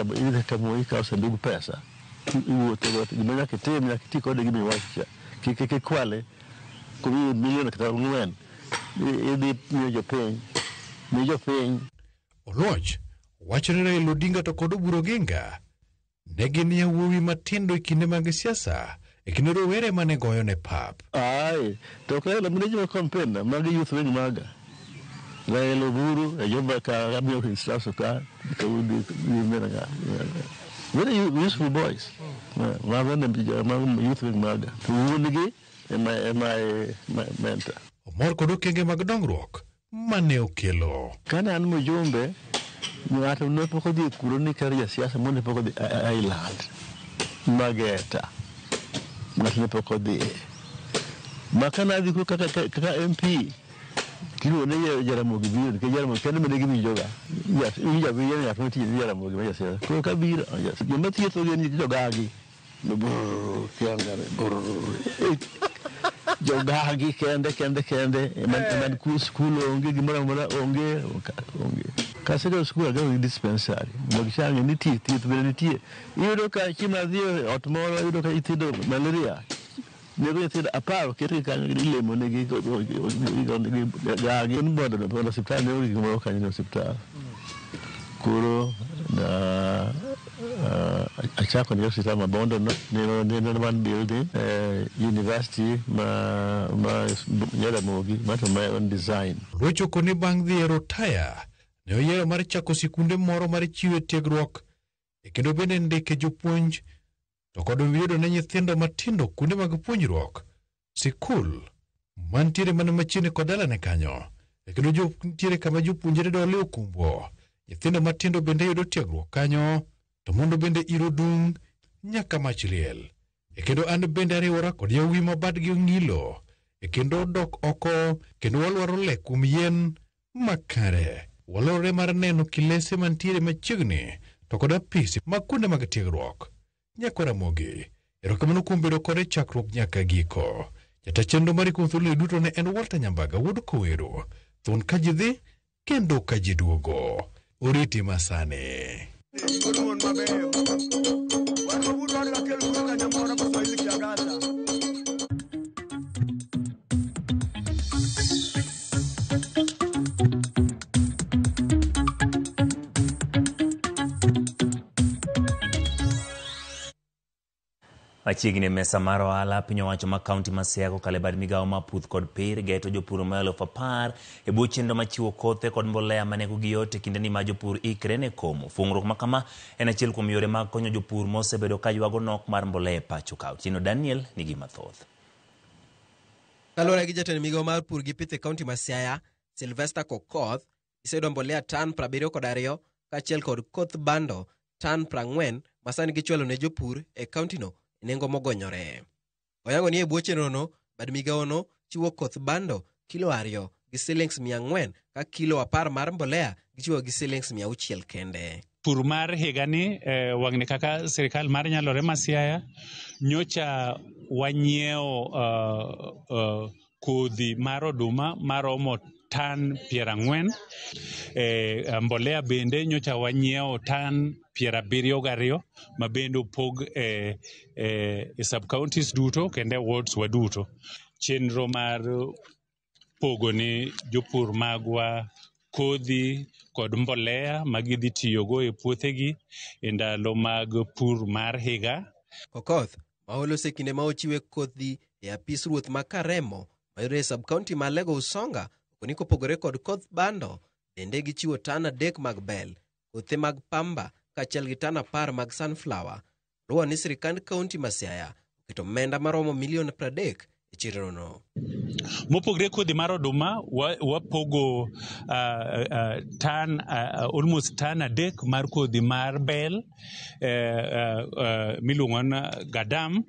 ka Moi ikawo sandug pesa, iwuotho go, gima nyaka itim, nyaka iti kode gima iwacho cha. Kik ikwale, kumiyi milion kata 4, idhi miyo jopiny, mi jopiny. Oluoch wacho ni Raila Odinga to kod Oburu Oginga ne gin yawuowi matindo e kinde mag siasa e kinde rowere mane goyo ne pap. Ai, to ok Raila mine joma campaign na, magi youth wing maga. Raila Oburu, e joma ka amiyo instruction ka, ka udhi mbele ka. Very useful boys. Mago ne mago youth wing maga. To wuon gi ema ema mentor. Omor kod okenge mag dongruok mane okelo. Kane an mjumbe, ng'ato ne pok odhi kuro ni kar jasiasa mo ne pok odhi Island. Mageta. Ng'ato ne pok odhi. Ma kane adhi kuro kaka MP, tiluongo ni Jaramogi biro, nikech Jaramogi kende mane giwinjoga. Iwinjo awinja ni ng'at motiyo ni Jaramogi ma jasiasa. Koro kabiro, joma thietho gin jogagi. Brrr, kiangare, brrr. Jogagi kende kende kende. Ema skul onge, gimoro amora onge, onge. Kasegero skul agero gi dispensary. Mondo gichange nitie, thieth bende nitie. Iyudo ka chieng' adhi e ot moro, iyudo ka nyithindo malaria. Nego nyithindo 10 oketgi kanyo ilemo negi gagi. Mondo osiptal ne onge gimoro kanyo ne osiptal. Koro na achako ne osiptal ma Bondo no, ne en one building, university ma Jaramogi, ma to my own design. Oluoch okone bang' dhi e rotaya, ne oyiero mar chako sikunde moro mar chiwo tiegruok e kendo bende ndike jopuonj to kod yudo ne nyithindo matindo kuonde mag puonjruok, sikul mantiere mana machiegni kod dalane kanyo, e kendo nitiere kama jopuonjre dole okumbo. Nyithindo matindo bende yudo tiegruok kanyo, to mondo bende iro dung' nyaka mach liel. E kendo an bende ariwora kod yawuowi ma badgi ong'ilo, e kendo dok oko kendo walwaro le kuom yien makare. Walorore mar neno kilese mantiere machiegni to kod apisi mag kuonde mag tiegruok. Nyakwa Ramogi, erokamano kuom bedo kode chakruok nyaka giko. Jata chenro mari kuom thuolo duto ne en Walter Nyambaga wuod Kowero. Thun ka ji dhi kendo ka ji duogo. Oriti masani. Machiegni e mesa mar ohala, piny owacho ma kaunti ma Siaya kokalo e bad migawo mar pur kod pir geto jopur ma 10,000 e bwo chenro machiwo kothe kod mbolea ma nengogi yot e kindeni ma jopur ikre ne komo. Fungruok ma kama en achiel kuom yore mag konyo jopur mosebedo ka ywago nok mar mbolea e pacho ka. Otieno Daniel nigi mathoth. Kaluwore gi jatend migawo mar pur gi pith e kaunti ma Siaya, Sylvester Kokoth, giseyudo mbolea tan 72 kaachiel kod koth bando tan 40 ma sani gichwalo ne jopur e kauntino e nengo mogonyore. Oyango ni e bwo chenrono, bad migawono chiwo koth bando kilo 2 gi silings 400 ka kilo 10 mar mbolea gichiwo gi silings 600 kende. Pur mar higani wang'ni kaka sirikal mar Nyalore ma Siaya nyocha wanyiewo kodhi mar oduma maromo tan 40, mbolea bende nyocha wanyiewo tan 72 ma bende opog e sub counties duto kendo e wards wa duto. chenro mar pogo ni jopur magwa kodhi kod mbolea ma gidhi tiyogo e puothegi e ndalo mag pur mar higa. Okoth ma oloso e kinde ma ochiwe kodhi e apis ruoth ma Karemo mayudore e sub-county ma Alego Usonga okoni kopogore kod koth bando, bende gichiwo tan 3 mag bel, kothe mag pamba kaachiel gi tan 10 mag sunflower. Luwo ni sirikand kaunti ma Siaya oketo omenda maromo milion 30 e chenrono. Mopogre kodhi mar oduma, wapogo tan almost tan 3 mar kodhi mar bel miluongo ni gadam,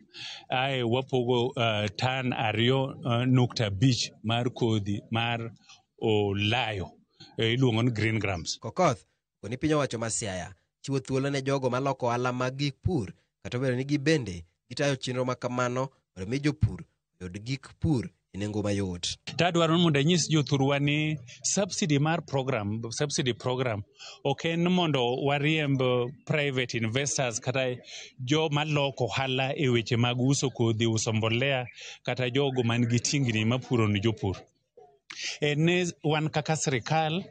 ae wapogo tan 2.5 mar kodhi mar olayo iluongo ni green grams. Kokoth koni piny owacho ma Siaya chiwo thuolo ne jogo maloko ohala mag gik pur kata obedo ni gibende gitayo chenro ma kamano mondo mi jopur oyud gik pur e nengo mayot. Tadwaro mondo anyis jothurwa ni subsidy mar program, subsidy program ok en mondo wariemb private investors kata joma loko ohala e weche mag uso kodhi, uso mbolea kata jogo man gi tingni mapuro ne jopur. En ni wan kaka sirikal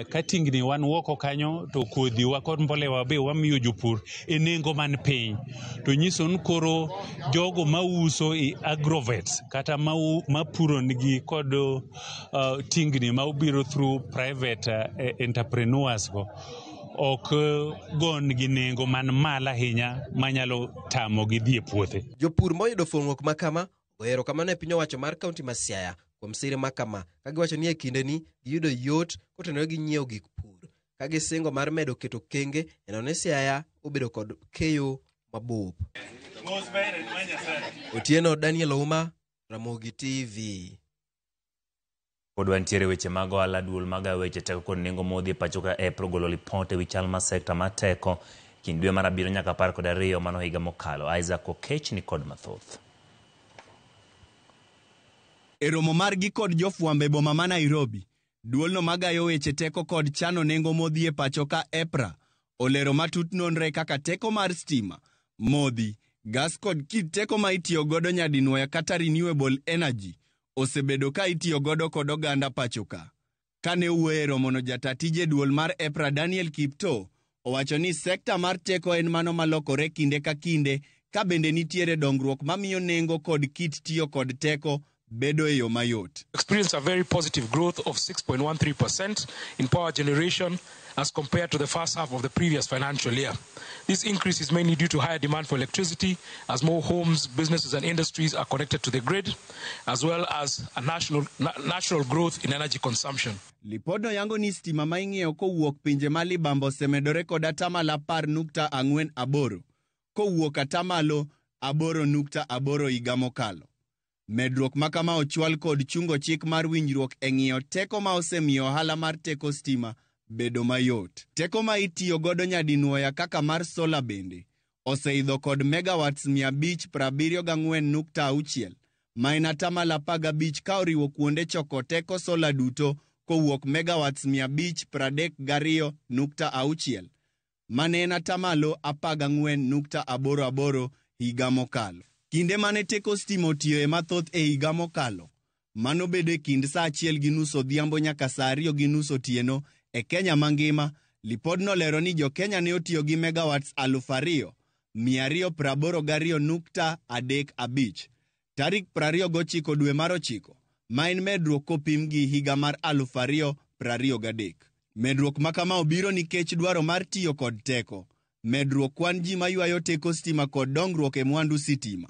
ka tingni wan woko kanyo to kodhi wa kod mbolea be wamiyo jopur e nengo man piny. To nyiso ni koro jogo mauso e agrovets kata mapuro nigi kod tingni ma obiro through private entrepreneurs go ok gon gi nengo man malo ahinya manyalo tamogi dhi e puothe. Jopur moyudo fweng'ruok ma kama ogoyo erokamano e piny owacho mar kaunti ma Siaya kuom sir ma kama, ka giwacho ni e kindeni giyudo yot kotenore gi nyiewo gik pur, ka gisingo mar medo keto kenge e neno ni Siaya obedo kod keyo mabup. Otieno Daniel Ouma, Ramogi TV. Pod wantiere weche mag ohala. Duol mag weche teko kod nengo modhi e pacho ka EPRA ogolo lipot ewi chal mar sekta mar teko kind dwe mar 7 nyaka 12 mano higa mokalo. Isaac Okech ni kod mathoth. E romo margi kod jofwambo e boma ma Nairobi, duolno magayo weche teko kod chano nengo modhi e pacho ka EPRA olero matut nonre kaka teko mar stima, modhi, gas kod kit teko ma itiyo godo nyadinwoya kata renewable energy osebedo ka itiyo godo kod oganda pacho ka. Kane owuoyo e romono, jata tije duol mar EPRA Daniel Kiptoo owacho ni sekta mar teko en mano malokore kinde ka kinde ka bende nitiere dongruok mamiyo nengo kod kit tiyo kod teko bedo e yo mayot. Experienced a very positive growth of 6.13% in power generation as compared to the first half of the previous financial year. This increase is mainly due to higher demand for electricity as more homes, businesses and industries are connected to the grid, as well as a natural growth in energy consumption. Lipodno yango ni stima ma ing'iewo kowuok pinje ma libamba osemedore kod 10.48% kowuok 8.8% higa mokalo. Medruok ma kama ochwal kod chungo chik mar winjruok e ng'iyo teko ma osemiyo ohala mar teko stima bedo mayot. Teko ma itiyo godo nyadinwoya kaka mar sola bende oseidho kod megawatts 574.6 ma en 15% ka oriwo kuonde choko teko sola duto kowuok megawatts 532.6 mane en 14.88% higa mokalo. Kinde mane teko stima otiyoe mathoth e higa mokalo, mano bedo e kind saa 1:30 odhiambo nyaka saa 2:30 otieno e Kenya mangima. Lipodno lero ni jo-Kenya ne otiyo gi megawatts 2,282.35 tarik 29 dwe mar 9, ma en medruok kopim gi higa mar 2023. Medruok ma kama obiro nikech dwaro mar tiyo kod teko, medruok kwan ji maywayo teko stima kod dongruok e mwandu sitima.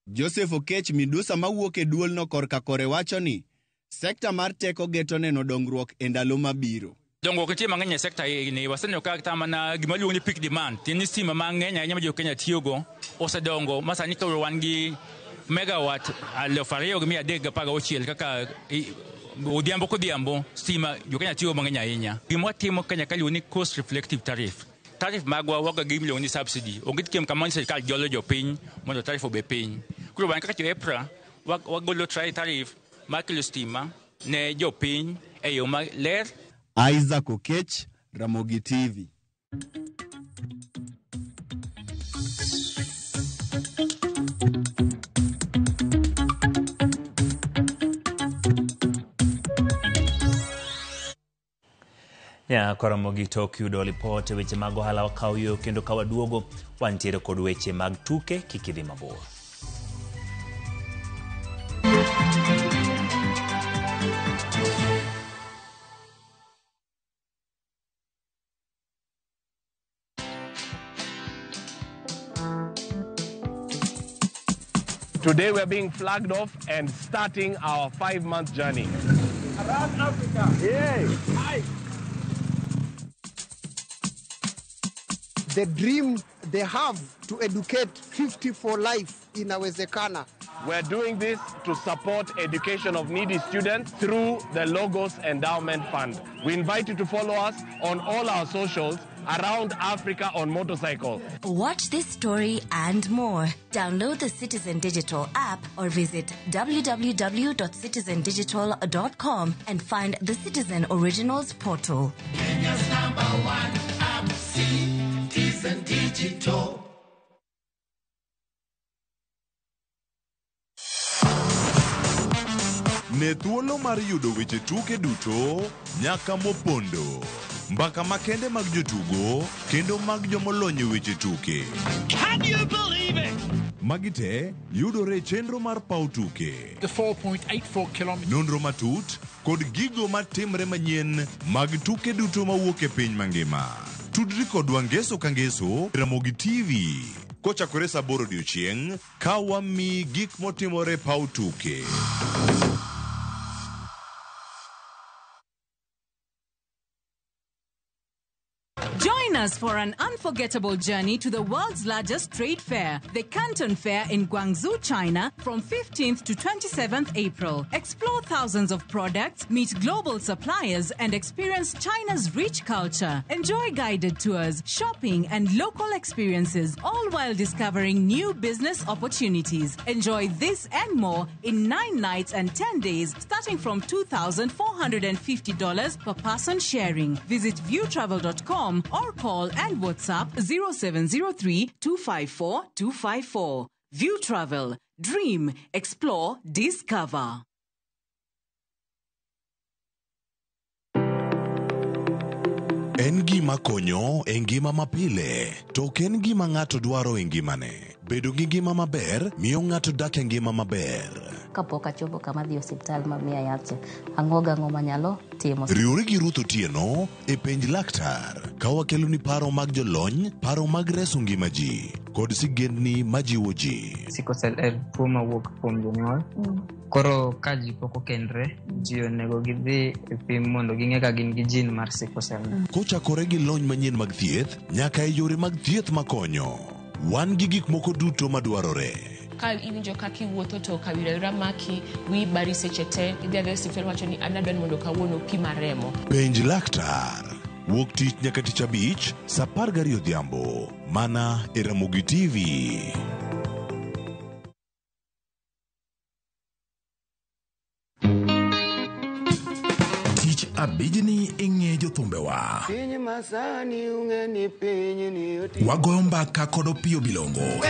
Joseph Okech Midusa mawuok e duolno korka kore wacho ni sekta mar teko geto neno dongruok e ndalo mabiro. Dongruok nitie mang'eny e sekta ni, waseneno kata mana gima iluongo ni peak demand, tiende ni stima mang'eny ahinya ma jo Kenya tiyogo osedongo ma sani koro wan gi megawatt 2,316 kaka odhiambo kodhiambo stima jo Kenya tiyogo mang'eny ahinya. Gima watimo Kenya ka iluongo ni cost reflective tariff. Tariff magwa wago gi gima iluongo ni subsidy. Onge kiem kama sirkal jolo jopiny mondo tariff obed piny. Koro wan kaka jo EPRA wagolo tariff mar kelo stima ne jopiny e yo maler. Isaac Okech, Ramogi TV. Ya koromo gi tok yudo lipot e weche mag ohala wakawo yo kendo ka waduogo wantiere kod weche mag tuke kik idhi mabor. Today we're being flagged off and starting our 5-month journey. Around Africa. Yay! Hi. The dream they have to educate 50 for life inawezekana. We're doing this to support education of needy students through the Logos Endowment Fund. We invite you to follow us on all our socials around Africa on motorcycle. Watch this story and more. Download the Citizen Digital app or visit www.citizendigital.com and find the Citizen Originals portal. Kenya's number one app, Citizen Digital. Ne thuolo mar yudo weche tuke duto nyaka mopondo. Mbaka makende mag jotugo kendo mag jomolony e weche tuke. Can you believe it? Magi te yudore e chenro mar paw tuke. The 4.84 kilometers. Nonro matut kod gigo matimre manyien mag tuke duto mawuok e piny mangima. Tudri kodwa ngeso ka ngeso Ramogi TV kochakore saa 8 odiochieng' ka wamiyi gik motimore e paw tuke. Join us for an unforgettable journey to the world's largest trade fair, the Canton Fair in Guangzhou, China, from 15th to 27th April. Explore thousands of products, meet global suppliers, and experience China's rich culture. Enjoy guided tours, shopping, and local experiences, all while discovering new business opportunities. Enjoy this and more in 9 nights and 10 days, starting from $2,450 per person sharing. Visit viewtravel.com or call and WhatsApp 0703 254 254. View Travel. Dream, explore, discover. En gima konyo e ngima mapile, to ok en gima ng'ato dwaro e ngimane. Bedo gi ngima maber miyo ng'ato dak e ngima maber. Kapok achopo kama adhi e osiptal ma miya yath cha, ang'o gang'o manyalo timo. Riwri gi Ruth Otieno e penj laktar ka wakeloni paro mag jolony, paro mag reso ngima ji kod sigendni majiwo ji. Sickle cell en tuo mawuok kuom jonyuol. Koro ka ji pok okendre, ji onego gidhi e pim mondo ging'e ka gin gi gene mar sickle cell. Kochakore gi lony manyien mag thieth nyaka e yore mag thieth makonyo. Wan gi gik moko duto madwarore. Ka iwinjo kaka iwuotho to kawira wira maki, wiyi bari seche te, idhi adhiya e osiptal wacho ni an adwa ni mondo kawuono pima remo. Penj laktar. Wuok tich nyaka tich abich saa 12 odhiambo mana e Ramogi TV. Tich abijni ing'e jothumbewa. Piny masani ung'e ni piny ni oti. Wagoyo mbaka kod Opiyo Bilongo.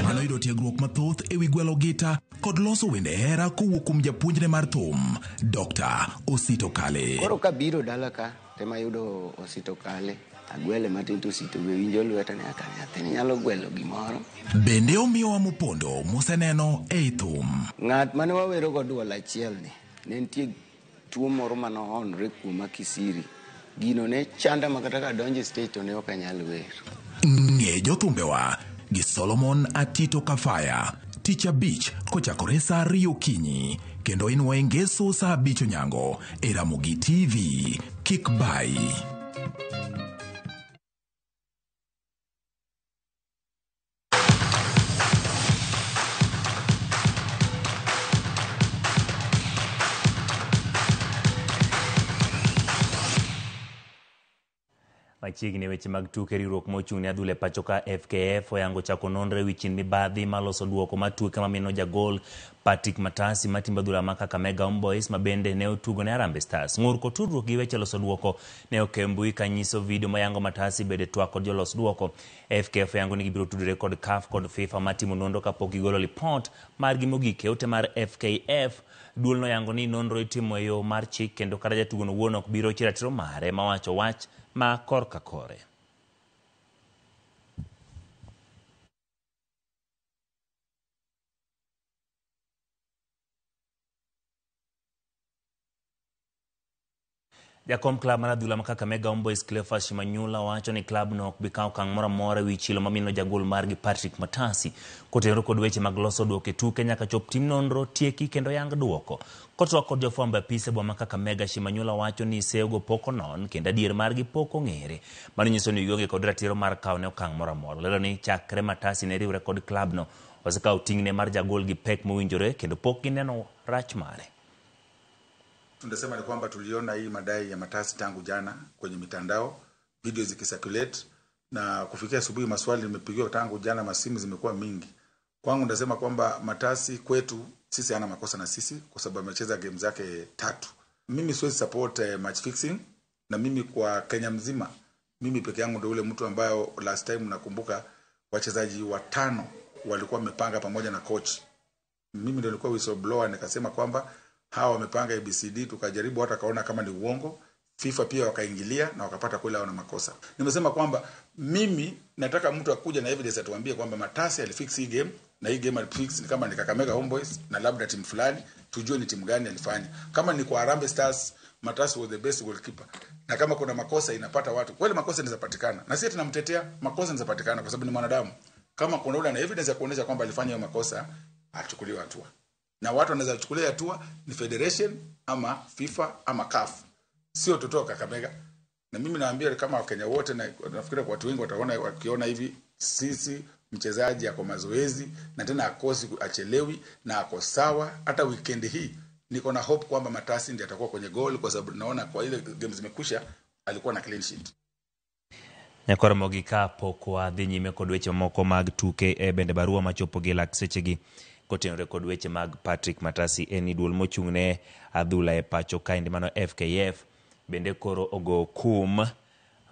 Mano yudo tiegruok mathoth ewi gwelo gita kod loso wende hera kowuok kuom japuonjne mar thum, Dr. Osito Kale. Koro kabiro dala ka tema yudo Osito Kale. Agwele matin to Osito be winjo lweta ni aka nyathini nyalo gwelo gimoro. Bende omiyowa mopondo moseneno ei thum. Ng'at mane wawero go duol achiel ni ne nitie tuo moro mane oonre kuoma kisiri. Gino ne chanda ma kata kadonjo e stage to ne ok anyal wer. Ng'e jothumbewa gi Solomon Atito Kafaya. Tich abich kochakore saa 2 okinyi kendo inwoye ngeso saa 5 onyango e Ramogi TV. Kik bai. Machiegni weche mag tuke, riwruok mochung' ne adhula e pacho ka FKF oyango chako nonro ewi chin mibadhi maloso duoko mar tuke mamino jagol Patrick Matasi matimbo adhula ma Kakamega Homeboys ma bende ne otugo ne Harambee Stars. Ng'ur kod tudruok gi weche loso duoko ne oke mbui kanyiso video mayango Matasi bede twak kod jolos duoko. FKF oyango ni gibiro tudore kod CAF kod FIFA matimo nonro kapok gigolo lipot margi mogik e ote mar FKF. Duol noyango ni nonro itimo e yo mar chik kendo kata jatugono wuon ok bi rochi ratiro mare mawacho wach ma korka kore. Jakom klab mar adhula ma Kakamega Homeboys Cleophas Shimanyula wacho ni klabno ok bi kawo okang' moro amora ewi chilo mamino jagol margi Patrick Matasi kotenore kod weche mag loso duoko e tuke nyaka chop tim nonro tieki kendo yang duoko. Kotwak kod jofwambo e apis e boma ma Kakamega, Shimanyula wacho ni seyogo pok onon kendo adier margi pok ong'ere. Mano nyiso ni gionge kod ratiro mar kawo ne okang' moro amora. Olero ni chakre Matasi ne riwre kod klabno, osekawo ting'ne mar jagol gi pek mowinjore kendo pok gineno rach mare. Tunasema ni kwamba tuliona hii madai ya Matasi tangu jana kwenye mitandao, video zikisirculate, na kufikia asubuhi maswali nimepigiwa tangu jana, masimu zimekuwa mingi. Kwangu nasema kwamba Matasi kwetu sisi hana makosa na sisi kwa sababu amecheza game zake 3. Mimi siwezi support match fixing, na mimi kwa Kenya mzima mimi peke yangu ndio ule mtu ambayo last time nakumbuka wachezaji 5 walikuwa wamepanga pamoja na coach. Mimi ndio nilikuwa whistleblower, nikasema kwamba hawa wamepanga ABCD, tukajaribu hata kaona kama ni uongo. FIFA pia wakaingilia na wakapata kweli hawana makosa. Nimesema kwamba mimi nataka mtu akuja na evidence atuambie kwamba Matasi alifix hii game na hii game alifix ni kama ni Kakamega Homeboys na labda timu fulani, tujue ni timu gani alifanya. Kama ni kwa Harambee Stars, Matasi was the best goalkeeper. Na kama kuna makosa inapata watu, kweli makosa yanapatikana. Na sisi tunamtetea, makosa yanapatikana kwa sababu ni mwanadamu. Kama kuna yule ana evidence ya kuonyesha kwamba alifanya hiyo makosa, achukuliwe hatua. Na watu wanaweza kuchukulia hatua ni federation ama FIFA ama CAF. Sio tutoka Kakamega. Na mimi naambia kama Wakenya wote, na nafikiri kwa watu wengi wataona wakiona hivi, sisi mchezaji ako mazoezi na tena akosi achelewi na ako sawa. Hata weekend hii niko na hope kwamba Matasi ndiye atakuwa kwenye goal kwa sababu naona kwa ile games zimekwisha alikuwa na clean sheet. Nyakoro mogik kapok wadhi nyime kod weche mamoko mag tuke e bende barua machopo gi lak sechegi kotenore kod weche mag Patrick Matasi en ni duol mochung' ne adhula e pacho kaendi mano FKF bende koro ogo kum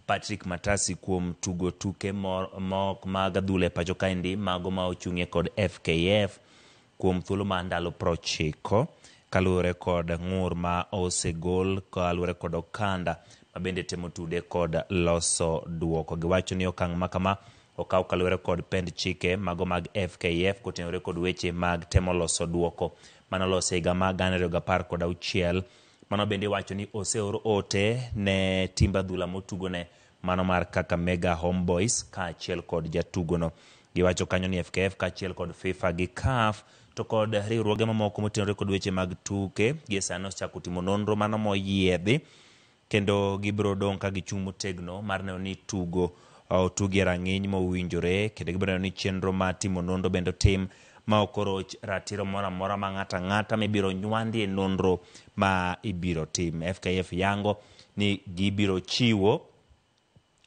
Patrick Matasi kuom tugo tuke mok mag adhula e pacho kaendi mago ma ochung'ie kod FKF kuom thuolo mar ndalo 90 kaluwore kod ng'ur ma osegol kaluwore kod okanda ma bende temo tude kod loso duoko. Giwacho ni okang' ma kama okaw kaluwore kod pend chike mago mag FKF kotenore kod weche mag temo loso duoko manolose higa mar 2016. Mano bende wacho ni oseor ote ne timb adhula motugone mano mar Kakamega Homeboys kaachiel kod jatugono. Giwacho kanyo ni FKF kaachiel kod FIFA gi CAF to kod riwruoge mamoko motenore kod weche mag tuke gie sani osechako timo nonro mano moyiedhi kendo gibiro dong' ka gichung' motegno mar neno ni tugo otugi e rang'iny mowinjore kendo gibiro neno ni chenro mar timo nonro bende otim ma ok oroch ratiro moro amora ma ng'ato ang'ata mibiro nywandi e nonro ma ibiro tim. FKF yango ni gibiro chiwo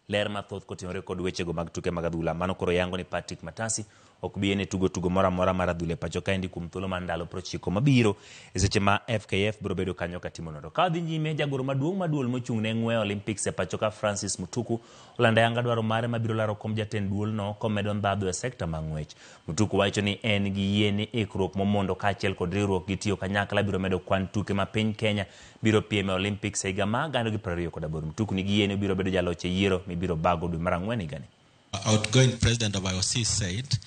ler mathoth kotenore kod wechego mag tuke mag adhula. Mano koro yango ni Patrick Matasi ok bi yiene tugo tugo moro amora mar adhula e pacho kaendi kuom thuolo mar ndalo 90 mabiro e seche ma FKF biro bedo kanyo katimo nonro. Ka wadhi nyime, jagoro maduong' ma duol mochung' ne ng'we Olympics e pacho ka Francis Mutuku olando ayanga dwaro mare mabiro laro kom jatend duolno komedo ndhadhu e sekta mar ng'wech. Mutuku wacho ni en gi yie ni ikruok momondo kaachiel kod riwruok gi tiyo kanyakla biro medo kwan tuke ma piny Kenya biro piem e Olympics e higa mar 2028. Mutuku nigi yie ni obiro bedo jaloch e yiero mibiro bago dwe mar 4 higani. Outgoing president of IOC said,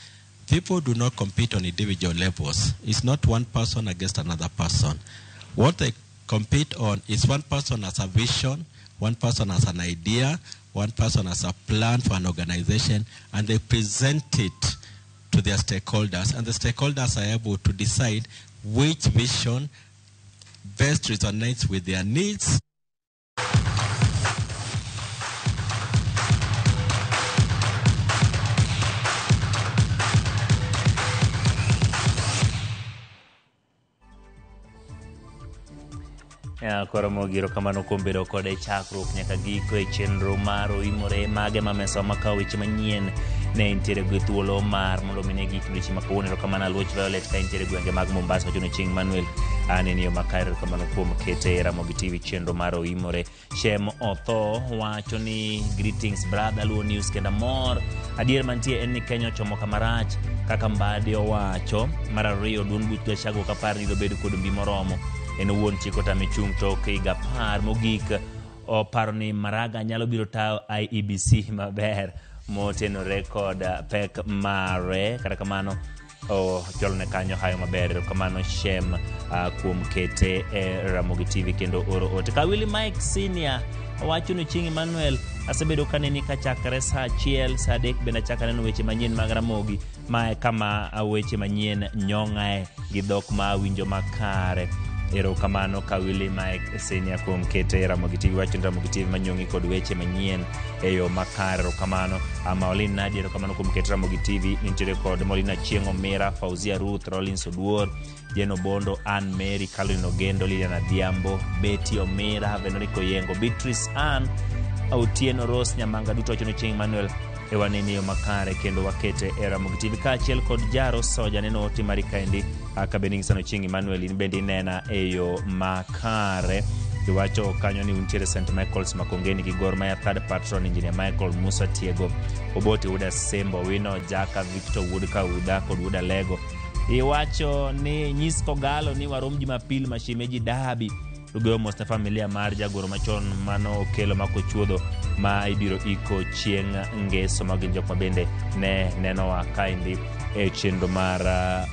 people do not compete on individual levels. It's not one person against another person. What they compete on is one person has a vision, one person has an idea, one person has a plan for an organization, and they present it to their stakeholders, and the stakeholders are able to decide which vision best resonates with their needs. Ya, koro mogiro kamano kuom bedo kode chakruok nyaka giko e chenro mar oimore mage ma mesa makawo weche manyien ne nitiere gi thuolo mar mondo mi ne gik weche ma kawuono. Erokamano Aluoch Violet ka intiere gwenge mag Mombasa wacho ni Chieng' Manuel aneni yo makare. Erokamano kuom kete e Ramogi TV chenro mar oimore. Shem Otho wacho ni greetings brother Luo News kendo amor. Adier mantie en ni Kenya ochomo kama rach kaka Mbadi owacho. Mar ariyo duond buch Gachagua ok apar ni dobedo kod mbi moromo. En owuon chik otame chung' tok higa 10 mogik oparo ni Maraga nyalo biro tayo IEBC maber motenore kod pek mare. Kata kamano ocholone kanyo hayo maber. Erokamano Shem kuom kete e Ramogi TV kendo oro ote. Kawili Mike Senior wacho ni Chieng' Emmanuel asebedo kaneni kachakre saa 1 saa 3 bende achako aneno weche manyien mag Ramogi. Mae kama weche manyien nyong'ae gi dhok ma awinjo makare. Erokamano Kawili Mike Senior kuom kete e Ramogi TV. Wacho ni Ramogi TV manyong'i kod weche manyien e yo makare. Erokamano Maolin Nadia, erokamano kuom kete Ramogi TV. Nitiere kod Molina Chieng' Omira, Fauzia Ruth, Rollins Oduor, Jane Obondo, Ann Mary, Caroline Ogendo, Lilian Adhiambo, Betty Omira, Veronica Oyengo, Beatrice Ann Otieno, Rose Nyamanga duto wacho ni Chieng' Emmanuel e waneni yo makare kendo wakete e Ramogi TV kaachiel kod Jaro Soja neno ote mari kaendi ka bende ing'isano Chieng' Emmanuel in bende inena e yo makare. Iwacho kanyo ni untiere St Michael's Makongeni gi Gor Mahia third patron Engineer Michael Musa Tiego Obote Wuod Asembo Wino Jaka Victor Wuod Kaudha kod Wuod Alego. Iwacho ni nyis Kogalo ni warom Jumapil Mashimeji Dabi. Ugoyo mos ne familia mar jagoro machon mano okelo mako chuodho ma ibiro iko chieng' ngeso. Mago gin jok ma bende ne nenowa kaendi e chenro mar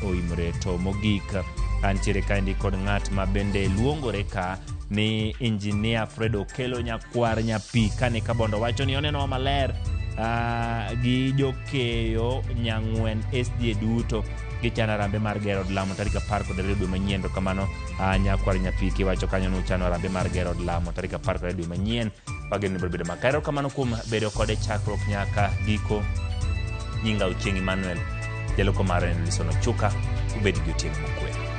oimore. To mogik antiere kaendi kod ng'at ma bende luongore ka ni Engineer Fred Okelo nyakwar nyapi kane Kabondo wacho ni onenowa maler gi jokeyo nyang'wen SDA duto gichano arambe mar gero od lamo tarik 12 dwe manyien. To kamano nyakwar nyapiki wacho kanyo ni uchano arambe mar gero od lamo tarik 12 dwe manyien. Wageno ni biro bedo makare. Erokamano kuom bedo kode chakruok nyaka giko. Nyinga Ochieng' Emmanuel, jaloko mare en Wilson Ochuka. Ubed gi otieno mokwe.